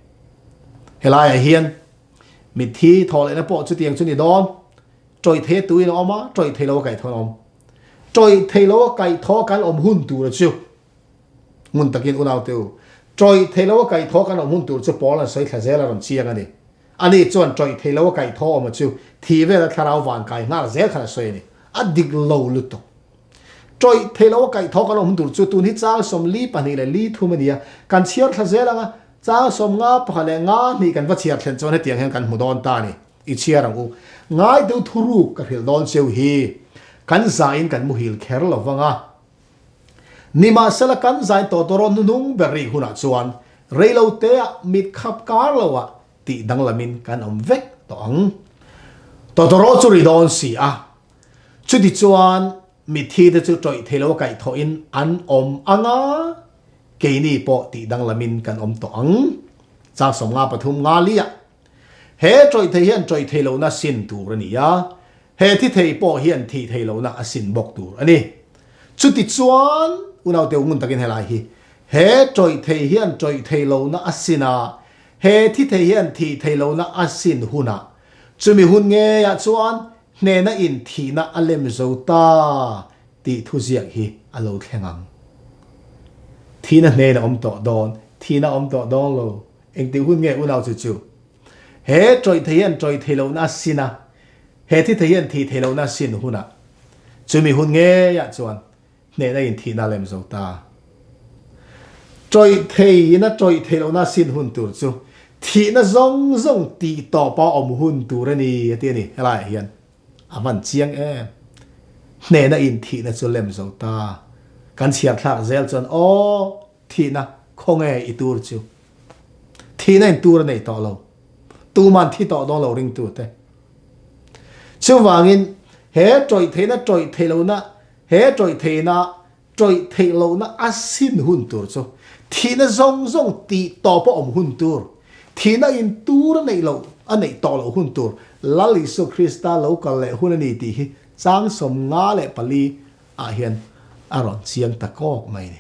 Helaiah hian mitthi thawh lehna pawh chutiang chu ni dawn, tawih thei a tuin a awm a, tawih thei lo a kaihthawh an awm. Tawih thei lo a kaihthawh kan awm hun tura chu Hmun takin unaute u, tawih thei lo a kaihthawh kan awm hun tur chu Paul an sawi thla zel a rawn chiang a ni. Ani chuan tawih thei lo a kaihthawh awm a chu thih vel a thlarau van kai nghal zel khan a sawi a ni. A dik lo lutuk. Tawih thei lo a kaihthawh kan awm hun tur chu tun hi chang 42 leh li thum a ni a, kan chhiar thla zel ang a, chang 51 leh nga hnih kan va chhiar thlen chuan hetiang hian kan hmu dawn ta a ni. I chhiar ang u. Ngai deuh thuruk ka hrilh dawn cheu hi kan zain kan muhil kher lo vang a. Nimahsela kan zain tawh tawh rawn hnuhnung ber rih hunah chuan reilo teah mit khap kar loah tih danglamin kan awm vek tawh ang. Tawtawraw chu ri dawn si a, chuti chuan mitthi te chu tawih thei lo a kaihthawhin an awm ang a, keini pawh tih danglamin kan awm tawh ang. Chang 53 nga liah He tawih thei hian tawih thei lohna sin tur a ni a, he thi thei pawh hian thih thei lohna a sin bawk tur a ni. Chutichuan, unaute ngun takin helai hi, he tawih thei hian tawih thei lohna a sin a, he thi thei hian thih thei lohna a sin hunah, chumi hun ngeiah chuan Hnehna in thihna a lem zo ta tih thuziak hi a lo thleng ang. Thihna hnehna awm tawh dawn, thihna awm tawh dawn lo. Engtik hun nge unau chu chu? He tawih thei hian tawih thei lohna a sin a, he thi thei hian thih thei lohna a sin hunah, chumi hun ngeiah chuan hnehna in thihna a lem zo ta. Tawih thei ina tawih thei lohna a sin hun tur chu thihna zawng zawng tih tawpa awm hun tur a ni a ti a ni. Helaiah hian a hman chiang em. Hnehna in thihna chu lem zo ta. Kan chhiar thlak zel chuan aw thihna khawnge i tur chu. Thihna in tur a nei tawh lo. Tuman thi tawh dawn lo ringtute. Chuvangin he tawih theihna tawih theih lohna He tawih theihna, tawih theih lohna a sin hun tur chu thihna zawng zawng tih tawp a awm hun tur, thihna in tur a neih loh, a neih tawh loh hun tur, Lal Isua Krista lo kal leh hun a ni tih hi chang 54 ah hian a rawn chiang ta kawk mai a ni.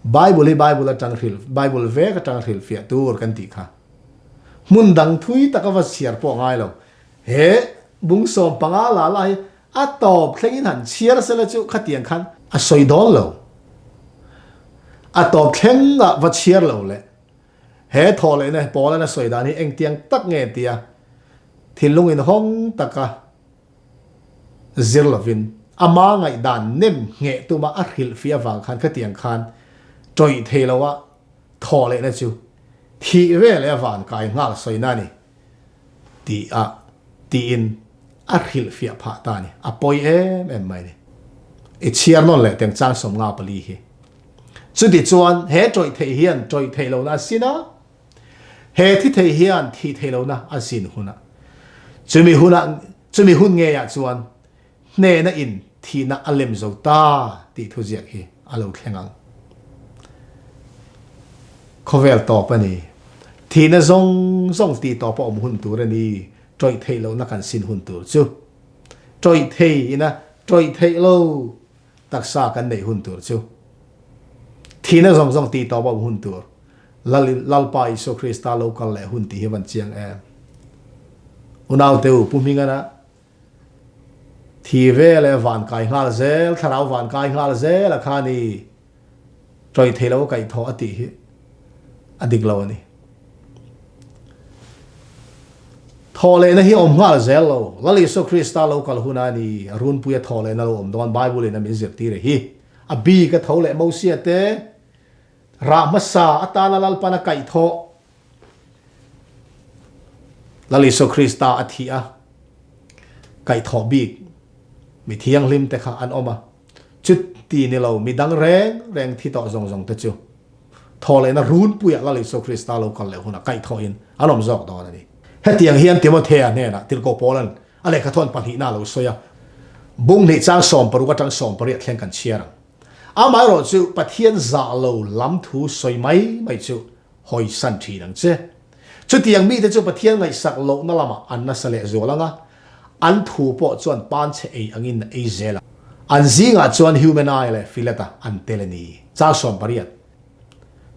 Bible hi Bible atang hrilh, Bible vek atang hrilhfiah tur kan tih kha. Hmun dang thui taka va chhiar pawh ngai lo. He bung 15 la la hi A tawp thlengin han chhiar sela chu khatiang khan a sawi dawn lo. A tawp thlengah va chhiar lo le. He thawh lehna Paula'n a sawi dan hi engtiang tak nge tia thinlung inhawng taka zir lovin ama ngaihdan nem ngheh tuma a hrilhfiah avang khan khatiang khan tawih thei loa thawh lehna chu thih veleh a van kai nghal sawina a ni. Tih a tiin a hrilhfiah phah ta a ni. A pawi em em mai a ni. I chhiar nawn leh teng chang 54 hi. Chuti chuan he tawih theih hian tawih theih lohna a sin a, he thi thei hian thih theih lohna a sin hunah chumi hunah chumi hun ngeiah chuan Hnehna in thihna a lem zo ta tih thuziak hi a lo thleng ang. Khawvel tawp a ni. Thihna zawng zawng tih tawp a awm hun tur a ni. Tawih theih lohna kan sin hun tur chu. Tawih thei ina tawih theih lo taksa kan neih hun tur chu. Thihna zawng zawng tih tawp a awm hun tur. Lal Lalpa Isua Krista lo kal leh hun tih hi van chiang em. Unaute u Pu Hmingana Thi ve leh van kai nghal zel, thlarau van kai nghal zel a kha ni. Tawih thei lo a kaih thawh a tih hi a dik lo a ni. Thawh lehna hi awm nghal zel lo. Lal Isua Krista lo kal huna a ni, a runpui a thawh lehna lo awm dawn Bible in a min zirtir a hi. A bik a tho leh Mosia te rah hmasa atana Lalpan a kaih thawh Lal Isua Krista a thih a, kaihthawh bik mi thianghlim te kha an awm a, chuti ni lo mi dang reng reng thi tawh zawng zawng te chu thawhlehna runpuiah Lal Isua Krista lo kal leh hunah kaihthawhin an awm zawk dawn a ni. Hetiang hian Timothea hnenah Tirhkoh Paula'n a lehkhathawn pahnihna a lo sawi a, bung hnih chang 60 atang 80 thleng kan chhiar ang. Amaherawh chu Pathian zah lo lam thu sawi mai mai chu hawisan thin ang che. Chutiang mite chu Pathian ngaihsak lohna lamah an nasa leh zual ang a, an thu pawh chuan panchhe ei angin a ei zel ang. An zingah chuan Humenai leh Fileta an tel a ni. Char 80.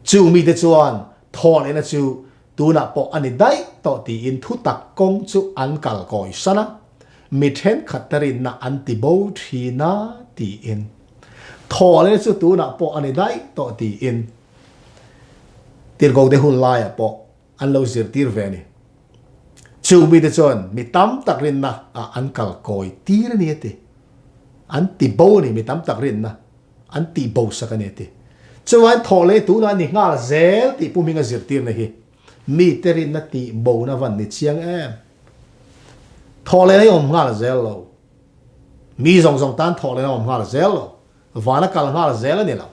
Chung mite chuan thawhlehna chu tunah pawh a ni daih tawh tiin thutak kawng chu an kal kawisan a, mi thenkhat te rinna an ti bo thin a tiin. Thawhlehna chu tunah pawh a ni daih tawh tiin. Tirhkohte hun laiah pawh an lo zirtir ve a ni. Chung mite chuan mi tam tak rinna ah an kal kawi tir a ni a ti. An ti bo a ni, mi tam tak rinna an tih bo sak a ni a ti. Chuan thawh leh tunah a ni nghal zel tih Pu Hminga zirtirna hi mite rinna tih bona van ni chiang em. Thawh lehna hi awm nghal zel lo. Mi zawng zawng tan thawh lehna awm nghal zel lo. Van a kal nghal zel a ni lo.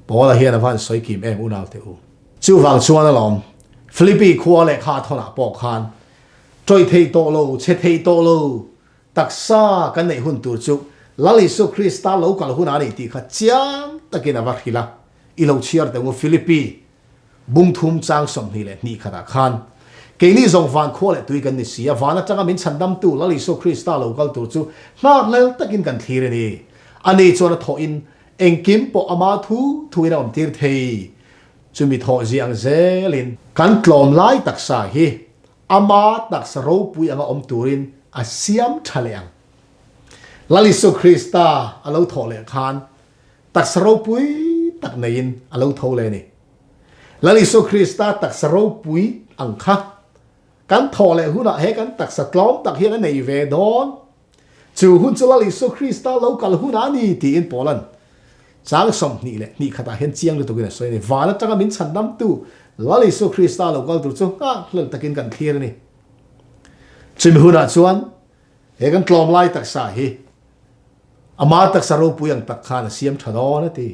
Paula hian a va han sawi kim em unau teh u. Chuvang chuan alawm, Philippi khua lehkha a thawnah pawh khan tawih thei tawh lo, chhe thei tawh lo taksa kan neih hun tur chu Lal Isua Krista lo kal hunah a ni tih kha chiang takin a va hrilh a. I lo chhiar teh u Philippi Bung thum chang 22 khatah khan, Keini zawng van khua leh tui kan ni si a, van atanga min chhandamtu Lal Isua Krista lo kal tur chu nghakhlel takin kan thlir a ni. Ani chuan a thawhin engkim pawh ama thu thuin a awmtir thei. Chumi thawh ziah ang zelin kan tlawm lai taksa hi. Ama taksa ropui anga awm turin a siam tha leh ang. Lal Isu Krista a lo thawh leh khan taksa ropui tak neiin a lo tho leh a ni. Lal Isu Krista taksa ropui ang kha kan thawh leh hunah he kan taksa tlawm tak hian a nei ve dawn. Chu hun chu Lal Isu Krista lo kal hunah a ni tiin Paula'n chang 20 leh hnih khatah hian chiang lutukin a sawi a ni. Van atanga min chhandamtu Lal Isu Krista lo kal tur chu nghakhlel takin kan thlir a ni. Chumi hunah chuan he kan tlawmlai taksa hi ama taksa ropui ang tak khan a siam tha dawn a ti.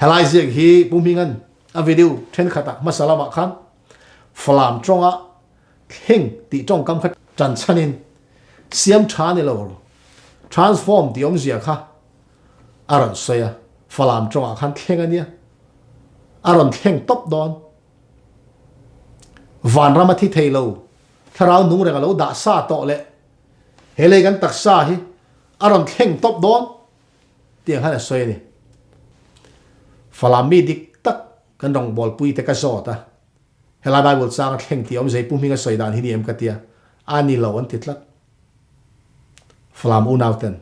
Helai ziak hi Pu Hminga'n a video thenkhatah hmasa lamah khan Falam tawnga Thleng tih tawngkam kha tan chhanin siam tha ni lo transform tih awmzia kha a rawn sawi a, Falam tawngah khan thleng a nia, a rawn thleng tawp dawn. Vanram a thi thei lo, thlarau nung reng a lo dah sa tawh leh he lei kan taksa hi a rawn thleng tawp dawn tih ang khan a sawi a ni. Falam mi dik tak kan rawngbawlpui te ka zawt a. Helai Bible chang a thleng tih awmzei Pu Hminga sawi dan hi ni em ka tia, a ni lo an ti tlat. Falam unau ten.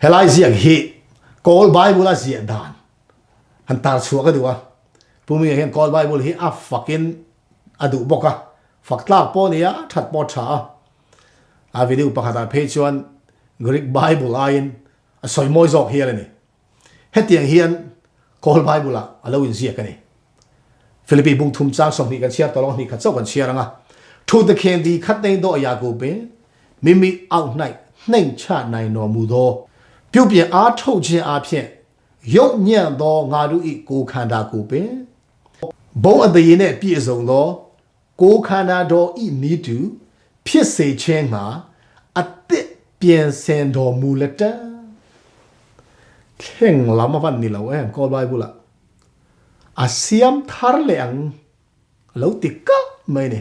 Helai ziak hi Kawl Bible a ziah dan han tar chhuah ka duh a. Pu Hminga hian Kawl Bible hi a fakin a duh bawk a, fak tlak pawh a ni a, that pawh a tha a. A video pakhatah phei chuan Greek Bible aiin a sawi mawi zawk hial a ni. Hetiang hian Kawl Bible-ah a lo inziak a ni. Philippi bung thum chang 20 kan chhiar tawh lo, hnih khat chauh kan chhiar ang a. Thu te khen di khat nei daw ya ku pe, mi mi au hnaih hneng cha nai no mu daw. Piu pian a tho che a phian, yo nyen daw nga ru i ku khan da ku pe. Bo a de ne pi zong daw, ကိုယ်ခန္ဓာတော်ဤနည်းတူဖြစ်စေခြင်းငှာအသစ်ပြင်ဆင်တော်မူလက်တံthleng lam a van ni lo em Kawl Bible ah a siam thar leh ang lo ti kak mai ni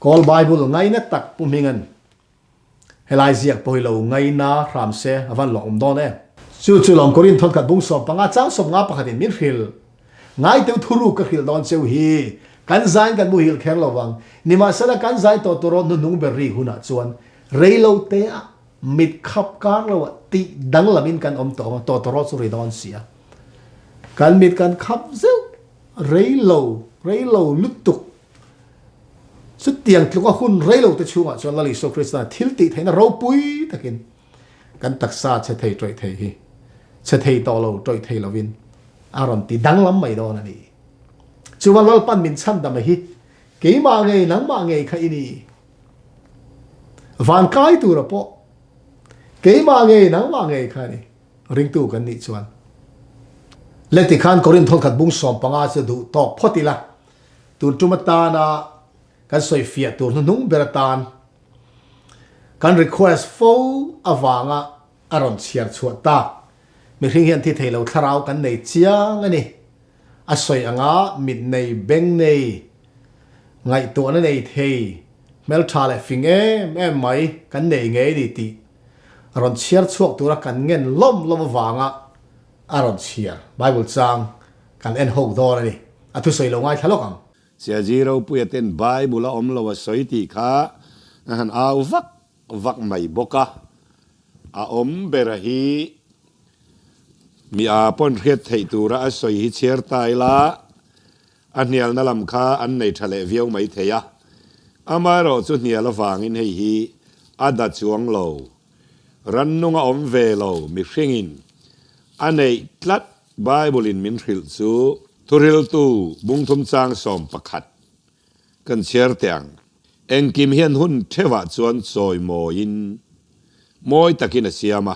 Kawl Bible ngaina tak Pu Hminga'n Helai ziak pawh hi lo ngaina hram se a van lawk awm dawn em? Chu chu lawm Korinth thawnkhat bung 15 chang 50 pakhatin min hrilh. Ngai teu thuruk ka hrilh dawn cheu hi. Kan zain kan muhil kher lo vang. Nimahsela kan zai tawh tur aw hnuhnung ber ri hunah chuan reilo te ah mit khap kar lo ah tih danglam in kan awm tawh ang a, tawtawrawt chu ri dawn si a. Kan mit kan khap zeuh reilo reilo lutuk. Chutiang tluka hun reilote chhungah chuan Lal Isua Krista thil tih theihna ropui takin kan taksa chhe thei tawih thei hi chhe thei tawh lo tawih thei lovin a rawn ti danglam mai dawn a ni. Chuvan Lalpan min chhandam a hi keimah ngei nangmah ngei kha i ni. Van kai tura pawh keimah ngei nangmah ngei kha a ni. Ringtu kan nih chuan le tikhan Korinth thawnkhat bung 15 chu duh tawk phawt ila. Tun tum atana kan sawi fiah tur hnuhnung ber atan kan request fo avanga a rawn chhiar chhuah tak. Mihring hian thi thei lo thlarau kan nei chiang a ni. A sawi anga mit nei, beng nei, ngaihtuahna nei thei, hmeltha leh fing em em mai kan nei ngei a ni tih a rawn chhiar chhuak tura kan ngen lawm lawm avanga a rawn chhiar Bible chang kan en ho dawn a ni. A thusawi lo ngaithla lawk ang. Siaji ropuia ten Bible a awm lo a sawi tih kha a han au vak vak mai bawk a. A awm bera hi mi a pawn hriat theih tura a sawi hi chhiar ta ila a hnialna lam kha an nei tha leh viau mai thei a. Amaherawh chu hnial avangin hei hi a da chuang lo. Rannung a awm ve lo mihringin a neih tlat Bible in min hrilh chu Thuhriltu bungthum chang 11 kan chhiar teh ang. Engkim hian hun theuhah chuan chawi mawiin mawi takin a siam a,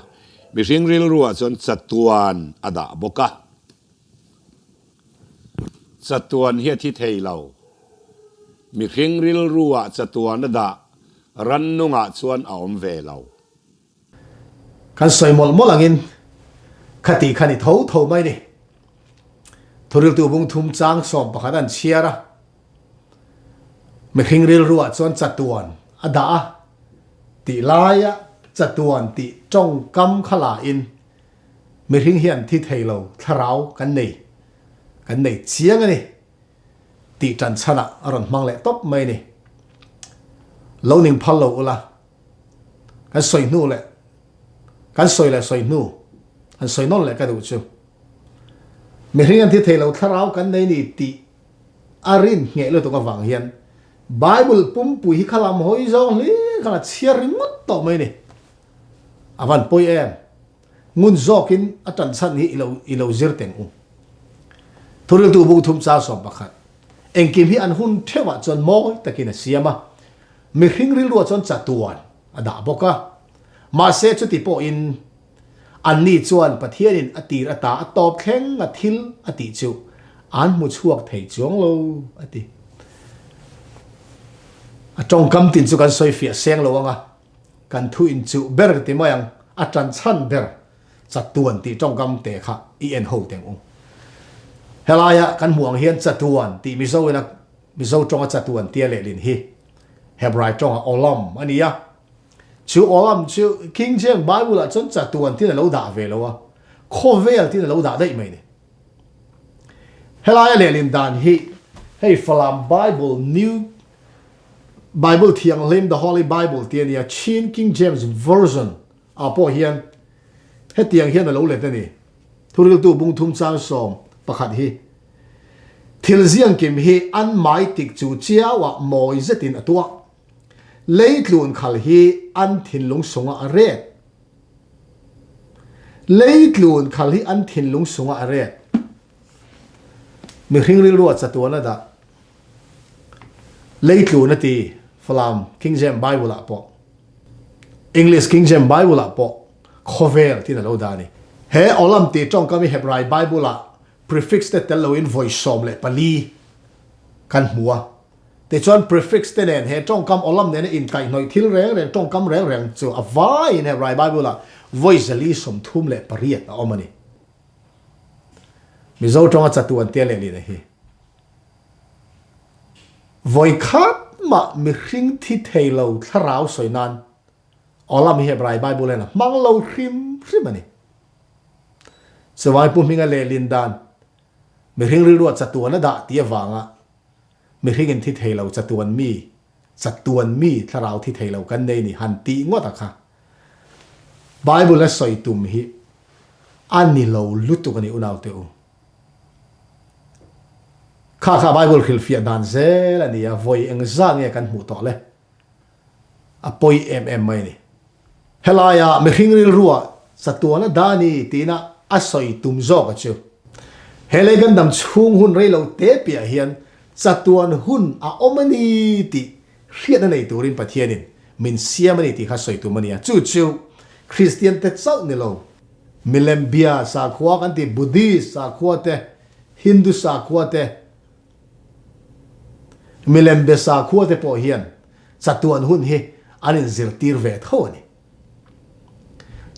mihring rilruah chuan chatuan a dah bawk a. Chatuan hi a thi thei lo. Mihring rilruah chatuan a dah rannungah chuan a awm ve lo. Kan sawi mawlh mawlh angin kha tih kha ni tho tho mai ni. Thuriltu bung thum chang 11 an chhiar a. Mihring rilruah chuan chatuan a dah a tih laia chatuan tih tawngkam kha la in mihring hian thi thei lo thlarau kan nei kan nei chiang a ni. tih ṭan chhanah a rawn hmang leh tawp mai a ni. Lo ning phal lo ula, kan sawi hnu leh kan sawi leh sawi hnu han sawi nawn leh ka duh chu. Mihring an thi thei lo thlarau kan nei ni tih a rin ngheh lutuk avang hian Bible pumpui hi kha lam hawi zawng hlir khan a chhiar ringawt tawh mai a ni. A van pawi em? Ngun zawkin a tan chhan hi i lo zir teng u. Thuriltu bung thum char 11. Engkim hi an hun theuhah chuan mawi takin a siam a, mihring rilruah chuan chatuan a dah bawk a. Mahse chuti pawhin anni chuan Pathianin a tir ata a tawp thleng a thil a tih chu an hmu chhuak thei chuang lo a ti. A tawngkam tin chu kan sawi fiah seng lo ang a, kan thu inchuh ber ti mai ang, a tan chhan ber chatuan tih tawngkam te kha i en ho teng u. Helaia kan hmuh ang hian chatuan tih Mizo ina Mizo tawnga chatuan tia lehlin hi Hebrai tawnga olam a ni a. Chu olam chu King James Bible ah chuan chatuan tiin a lo dah ve lo a, khawvel tiin a lo dah daih mai ni. Helaia lehlin dan hi hei Falam Bible New Bible Thianghlim, The Holy Bible, tih a ni a, Chin King James Version ah pawh hian hetiang hian a lo let a ni. Thuriltu bung thum chang 11 hi, Thil ziangkim hi an mai tik chu chiauah mawi zetin a tuah. Lei tlun khal hi an thinlung sungah a ret. Lei tlun khal hi an thinlung sungah a ret. Mihring rilruah chatuan a dah. Leitlun a ti, Falam King James Bible ah pawh, English King James Bible ah pawh khawvel tiin a lo dah a ni. He olam tih tawngkam hi Hebrai Bible ah prefix te tel loin vawi 14 kan hmu a. Tichuan prefix te nen he tawngkam olam nena inkaihhnawih thil reng reng tawngkam reng reng chu a vaiin Hebrai Bible ah vawi 438 a awm a ni. Mizo tawnga chatuan tia lehlin a hi. Vawi khat mah mihring thi thei lo thlarau sawi nan Olam hi Hebrai Bible hian a hmang lo hrim hrim a ni. Chuvangin Pu Hminga lehlin dan mihring rilruah chatuan a dah tih avanga mihringin thi thei lo chatuan mi chatuan mi thlarau thi thei lo kan nei ni han tih ngawt a kha Bible a sawi tum hi a ni lo lutuk a ni unaute u. Kha kha Bible hrilhfiah dan zel a ni a, vawi engzah nge kan hmuh tawh le? A pawi em em mai a ni. Helaia mihring rilruah chatuan a dah a ni tiin a sawi tum zawk a chu. He lei kan dam chhung hun rei lo te piah hian chatuan hun a awm a ni tih hriatna nei turin Pathianin min siam a ni tih kha sawi tum a ni a. Chu chu Kristian te chauh ni lo. Milem bia sakhua kan tih Buddhist sakhua te, Hindu sakhua te, milem be sakhua te pawh hian chatuan hun hi an inzirtir ve tho a ni.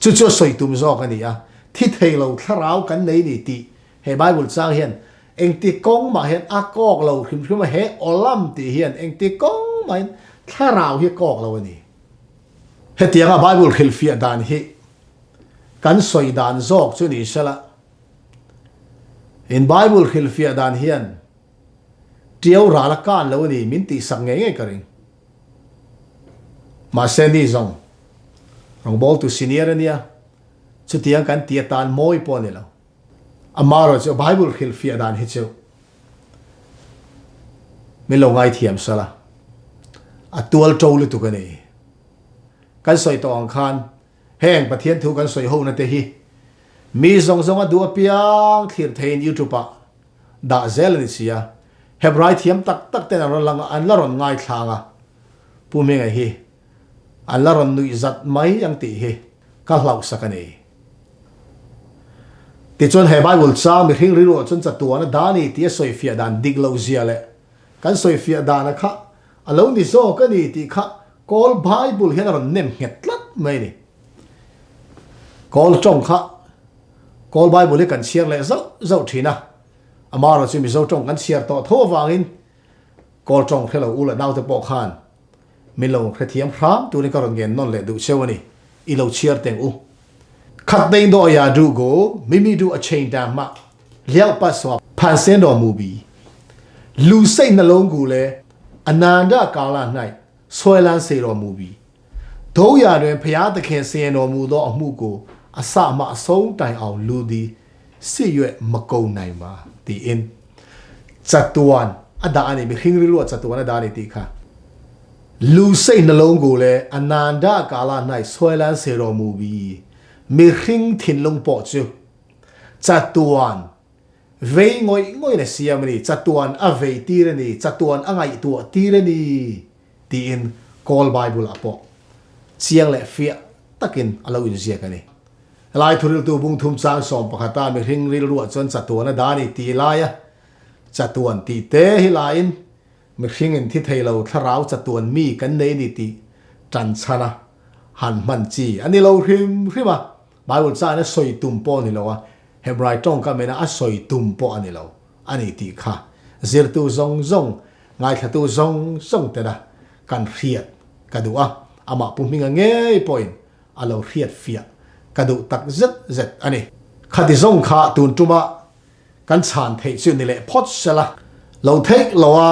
Chu chu a sawi tum zawk a ni a, thi thei lo thlarau kan nei ni tih he Bible chang hian engti kawng mah hian a kawk lo hrim hrim a, he awlam tih hian engti kawng mahin thlarau hi a kawk lo a ni. Hetianga Bible hrilhfiah dan hi kan sawi dan zawk chu ni sela, in Bible hrilhfiah dan hian tiau ral a kan lo a ni min tihsak ngei ngei ka ring. Mahse ni zawng rawngbawltu senior a nia, chutiang kan ti atan mawi pawh a ni lo. Amaherawh chu Bible hrilhfiah dan hi chu min lo ngaithiam sela, a tual to lutuk a ni. Kan sawi tawh ang khan heng Pathian thu kan sawi hona te hi mi zawng zawng a duh apiang thlir theiin YouTube ah dah zel a ni si a, Hebrai thiam tak tak ten an rawn lang an la rawn ngaithlang a, Pu Hminga hi an la rawn nuih zat mai ang tih hi ka hlauhsak a ni. Tichuan he Bible chang mihring rilruah chuan chatuan a dah a ni tih a sawifiah dan dik loh zia leh kan sawifiah dana kha a lo ni zawk a ni tih kha Kawl Bible hian a rawn nem nghet tlat mai a ni. Kawl tawng kha Kawl Bible hi kan chhiar leh zauh zauh thin a, amaherawh chu Mizo tawng kan chhiar tawh tho avangin Kawl tawng hre lo u leh naute pawh khan min lo hrethiam hram turin ka rawn ngen nawn leh duh cheu a ni. I lo chhiar teng u. Khat nei naw ya duh go, mimi duh a chain ta mah, liau pa sua phan sen ro mu bi. Lu sei na lo gu le အနန္တကာလ၌ဆွဲလန်းစေတော်မူပြီးတို့ရာတွင်ဖျားသခင်ဆင်တော်မူသောအမှုကိုအစမှအဆုံးတိုင်အောင်လူသည်စစ်ရွက်မကုန်နိုင်ပါဒီအင် chatuan a dah a ni mihring rilru ah chatuan a dah a ni tih kha lu sei hnalawng ku leh ananda kala hnai suailan seraw movie mihring thinlung pawh chu chatuan vei ngawih ngawih in a siam a ni chatuan a vei tir a ni chatuan a ngaihtuah tir a ni tiin Kawl Bible ah pawh chiang leh fiah takin a lo inziak a ni. Helai thuriltu bung thum chang sawm pakhata mihring rilruah chuan chatuan a dah a ni tih laia chatuan tih te hi laiin mihring in thi thei lo thlarau chatuan mi kan nei a ni tih tan chhana han hman chi a ni lo hrim hrim a, Bible chain a sawi tum pawh a ni lo a, Hebrai tawngkam ina a sawi tum pawh a ni lo a ni tih kha zirtu zawng zawng, ngaithlatu zawng zawng tena kan hriat ka duh a, amah Pu Hminga ngei pawhin a lo hriat fiah ka duh tak zet zet a ni. Khati zawng kha tun tuma kan chhan theih chu ni leh phawt sela, lo theih loa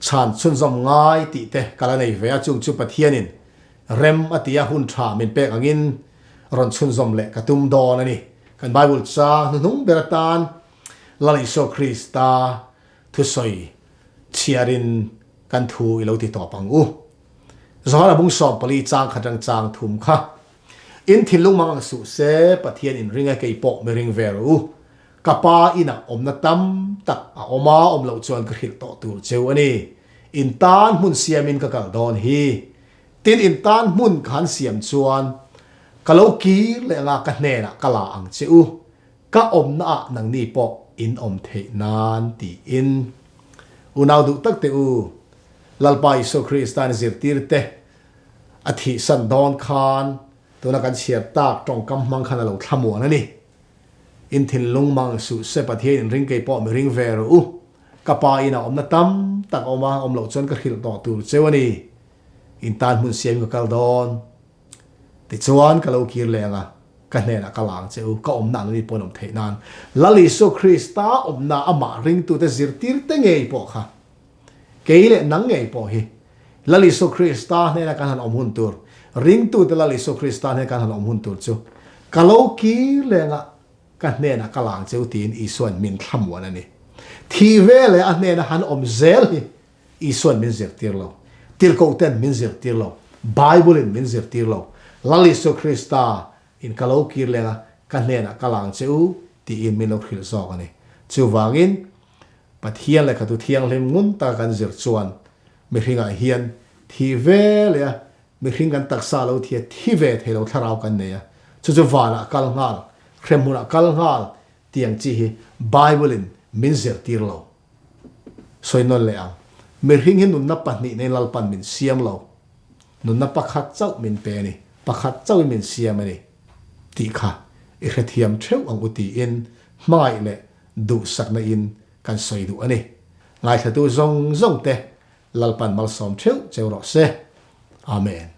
chhan chhunzawm ngai tih te ka la nei ve a, chung chu Pathianin rem a tia hun tha min pek angin rawn chhunzawm leh ka tum dawn a ni. Kan Bible chang hnuhnung ber atan Lal Isua Krista thusawi chhiarin kan thu i lo ti tawp ang u. Johana bung 14 chang khat rang chang thum kha. In thinlung mang ang suh se, Pathian in ring e kei pawh mi ring ve rawh u. Ka pa inah awmna tam tak a awm a, awm loh chuan ka hrilh tawh tur cheu a ni. In tan hmun siamin ka kal dawn hi. Tin in tan hmun ka han siam chuan ka lo kir leh anga ka hnenah ka la ang che u. Ka awmna ah nangni pawh in awm theih nan tiin unau duh tak teh u, Lalpa Isua Kristan zirtir te a thihsan dawn khan tuna kan chhiar tak tawngkam hmang khan a lo thlamuan a ni. In thinlung mang suh se Pathian in ring kei pawh mi ring ve rawh u. Ka pa in a awmna tam tak a awm a, awm loh chuan ka hrilh tawh tur cheu a ni. In tan hmun siam in ka kal dawn. Tichuan ka lo kir leh ang a, ka hnenah ka la ang che u, ka awmna ang ni pawh an awm theih nan. Lal Isua Krista awmna amah ringtute zirtirte ngei pawh kha, kei leh nang ngei pawh hi, Lal Isua Krista hnena kan han awm hun tur, ringtute Lal Isua Krista hnena kan han awm hun tur chu, ka lo kir leh ang a, ka hnenah ka la ang che u tiin Isua'n min thlamuan a ni. Thih ve leh a hnena han awm zel hi Isua'n min zirtir lo, tirhkohten min zirtir lo, Bible-in min zirtir lo, Lal Isua Krista in ka lo kir leng a, ka hnenah ka lang che u tiin min lo hrilh zawk a ni. Chuvangin, Pathian lehkhatu thianghlim ngun taka kan zir chuan mihringah hian thi ve leh a, mihring kan taksa lo thi a, thi ve thei lo thlarau kan nei a, chu chu vanah kal nghal, hremhmunah kal nghal tiang chi hi Bible-in min zirtir lo. Sawi nawn leh ang. Mihring hi nunna pahnih nei Lalpan min siam lo. Nunna pakhat chauh min pe a ni. Pakhat chauhin min siam a ni tih kha i hrethiam theuh ang u tiin hmangaih leh duhsakna in kan sawi duh a ni. Ngaithlatu zawng zawng te Lalpan malsawm theuh cheu rawh se. Amen.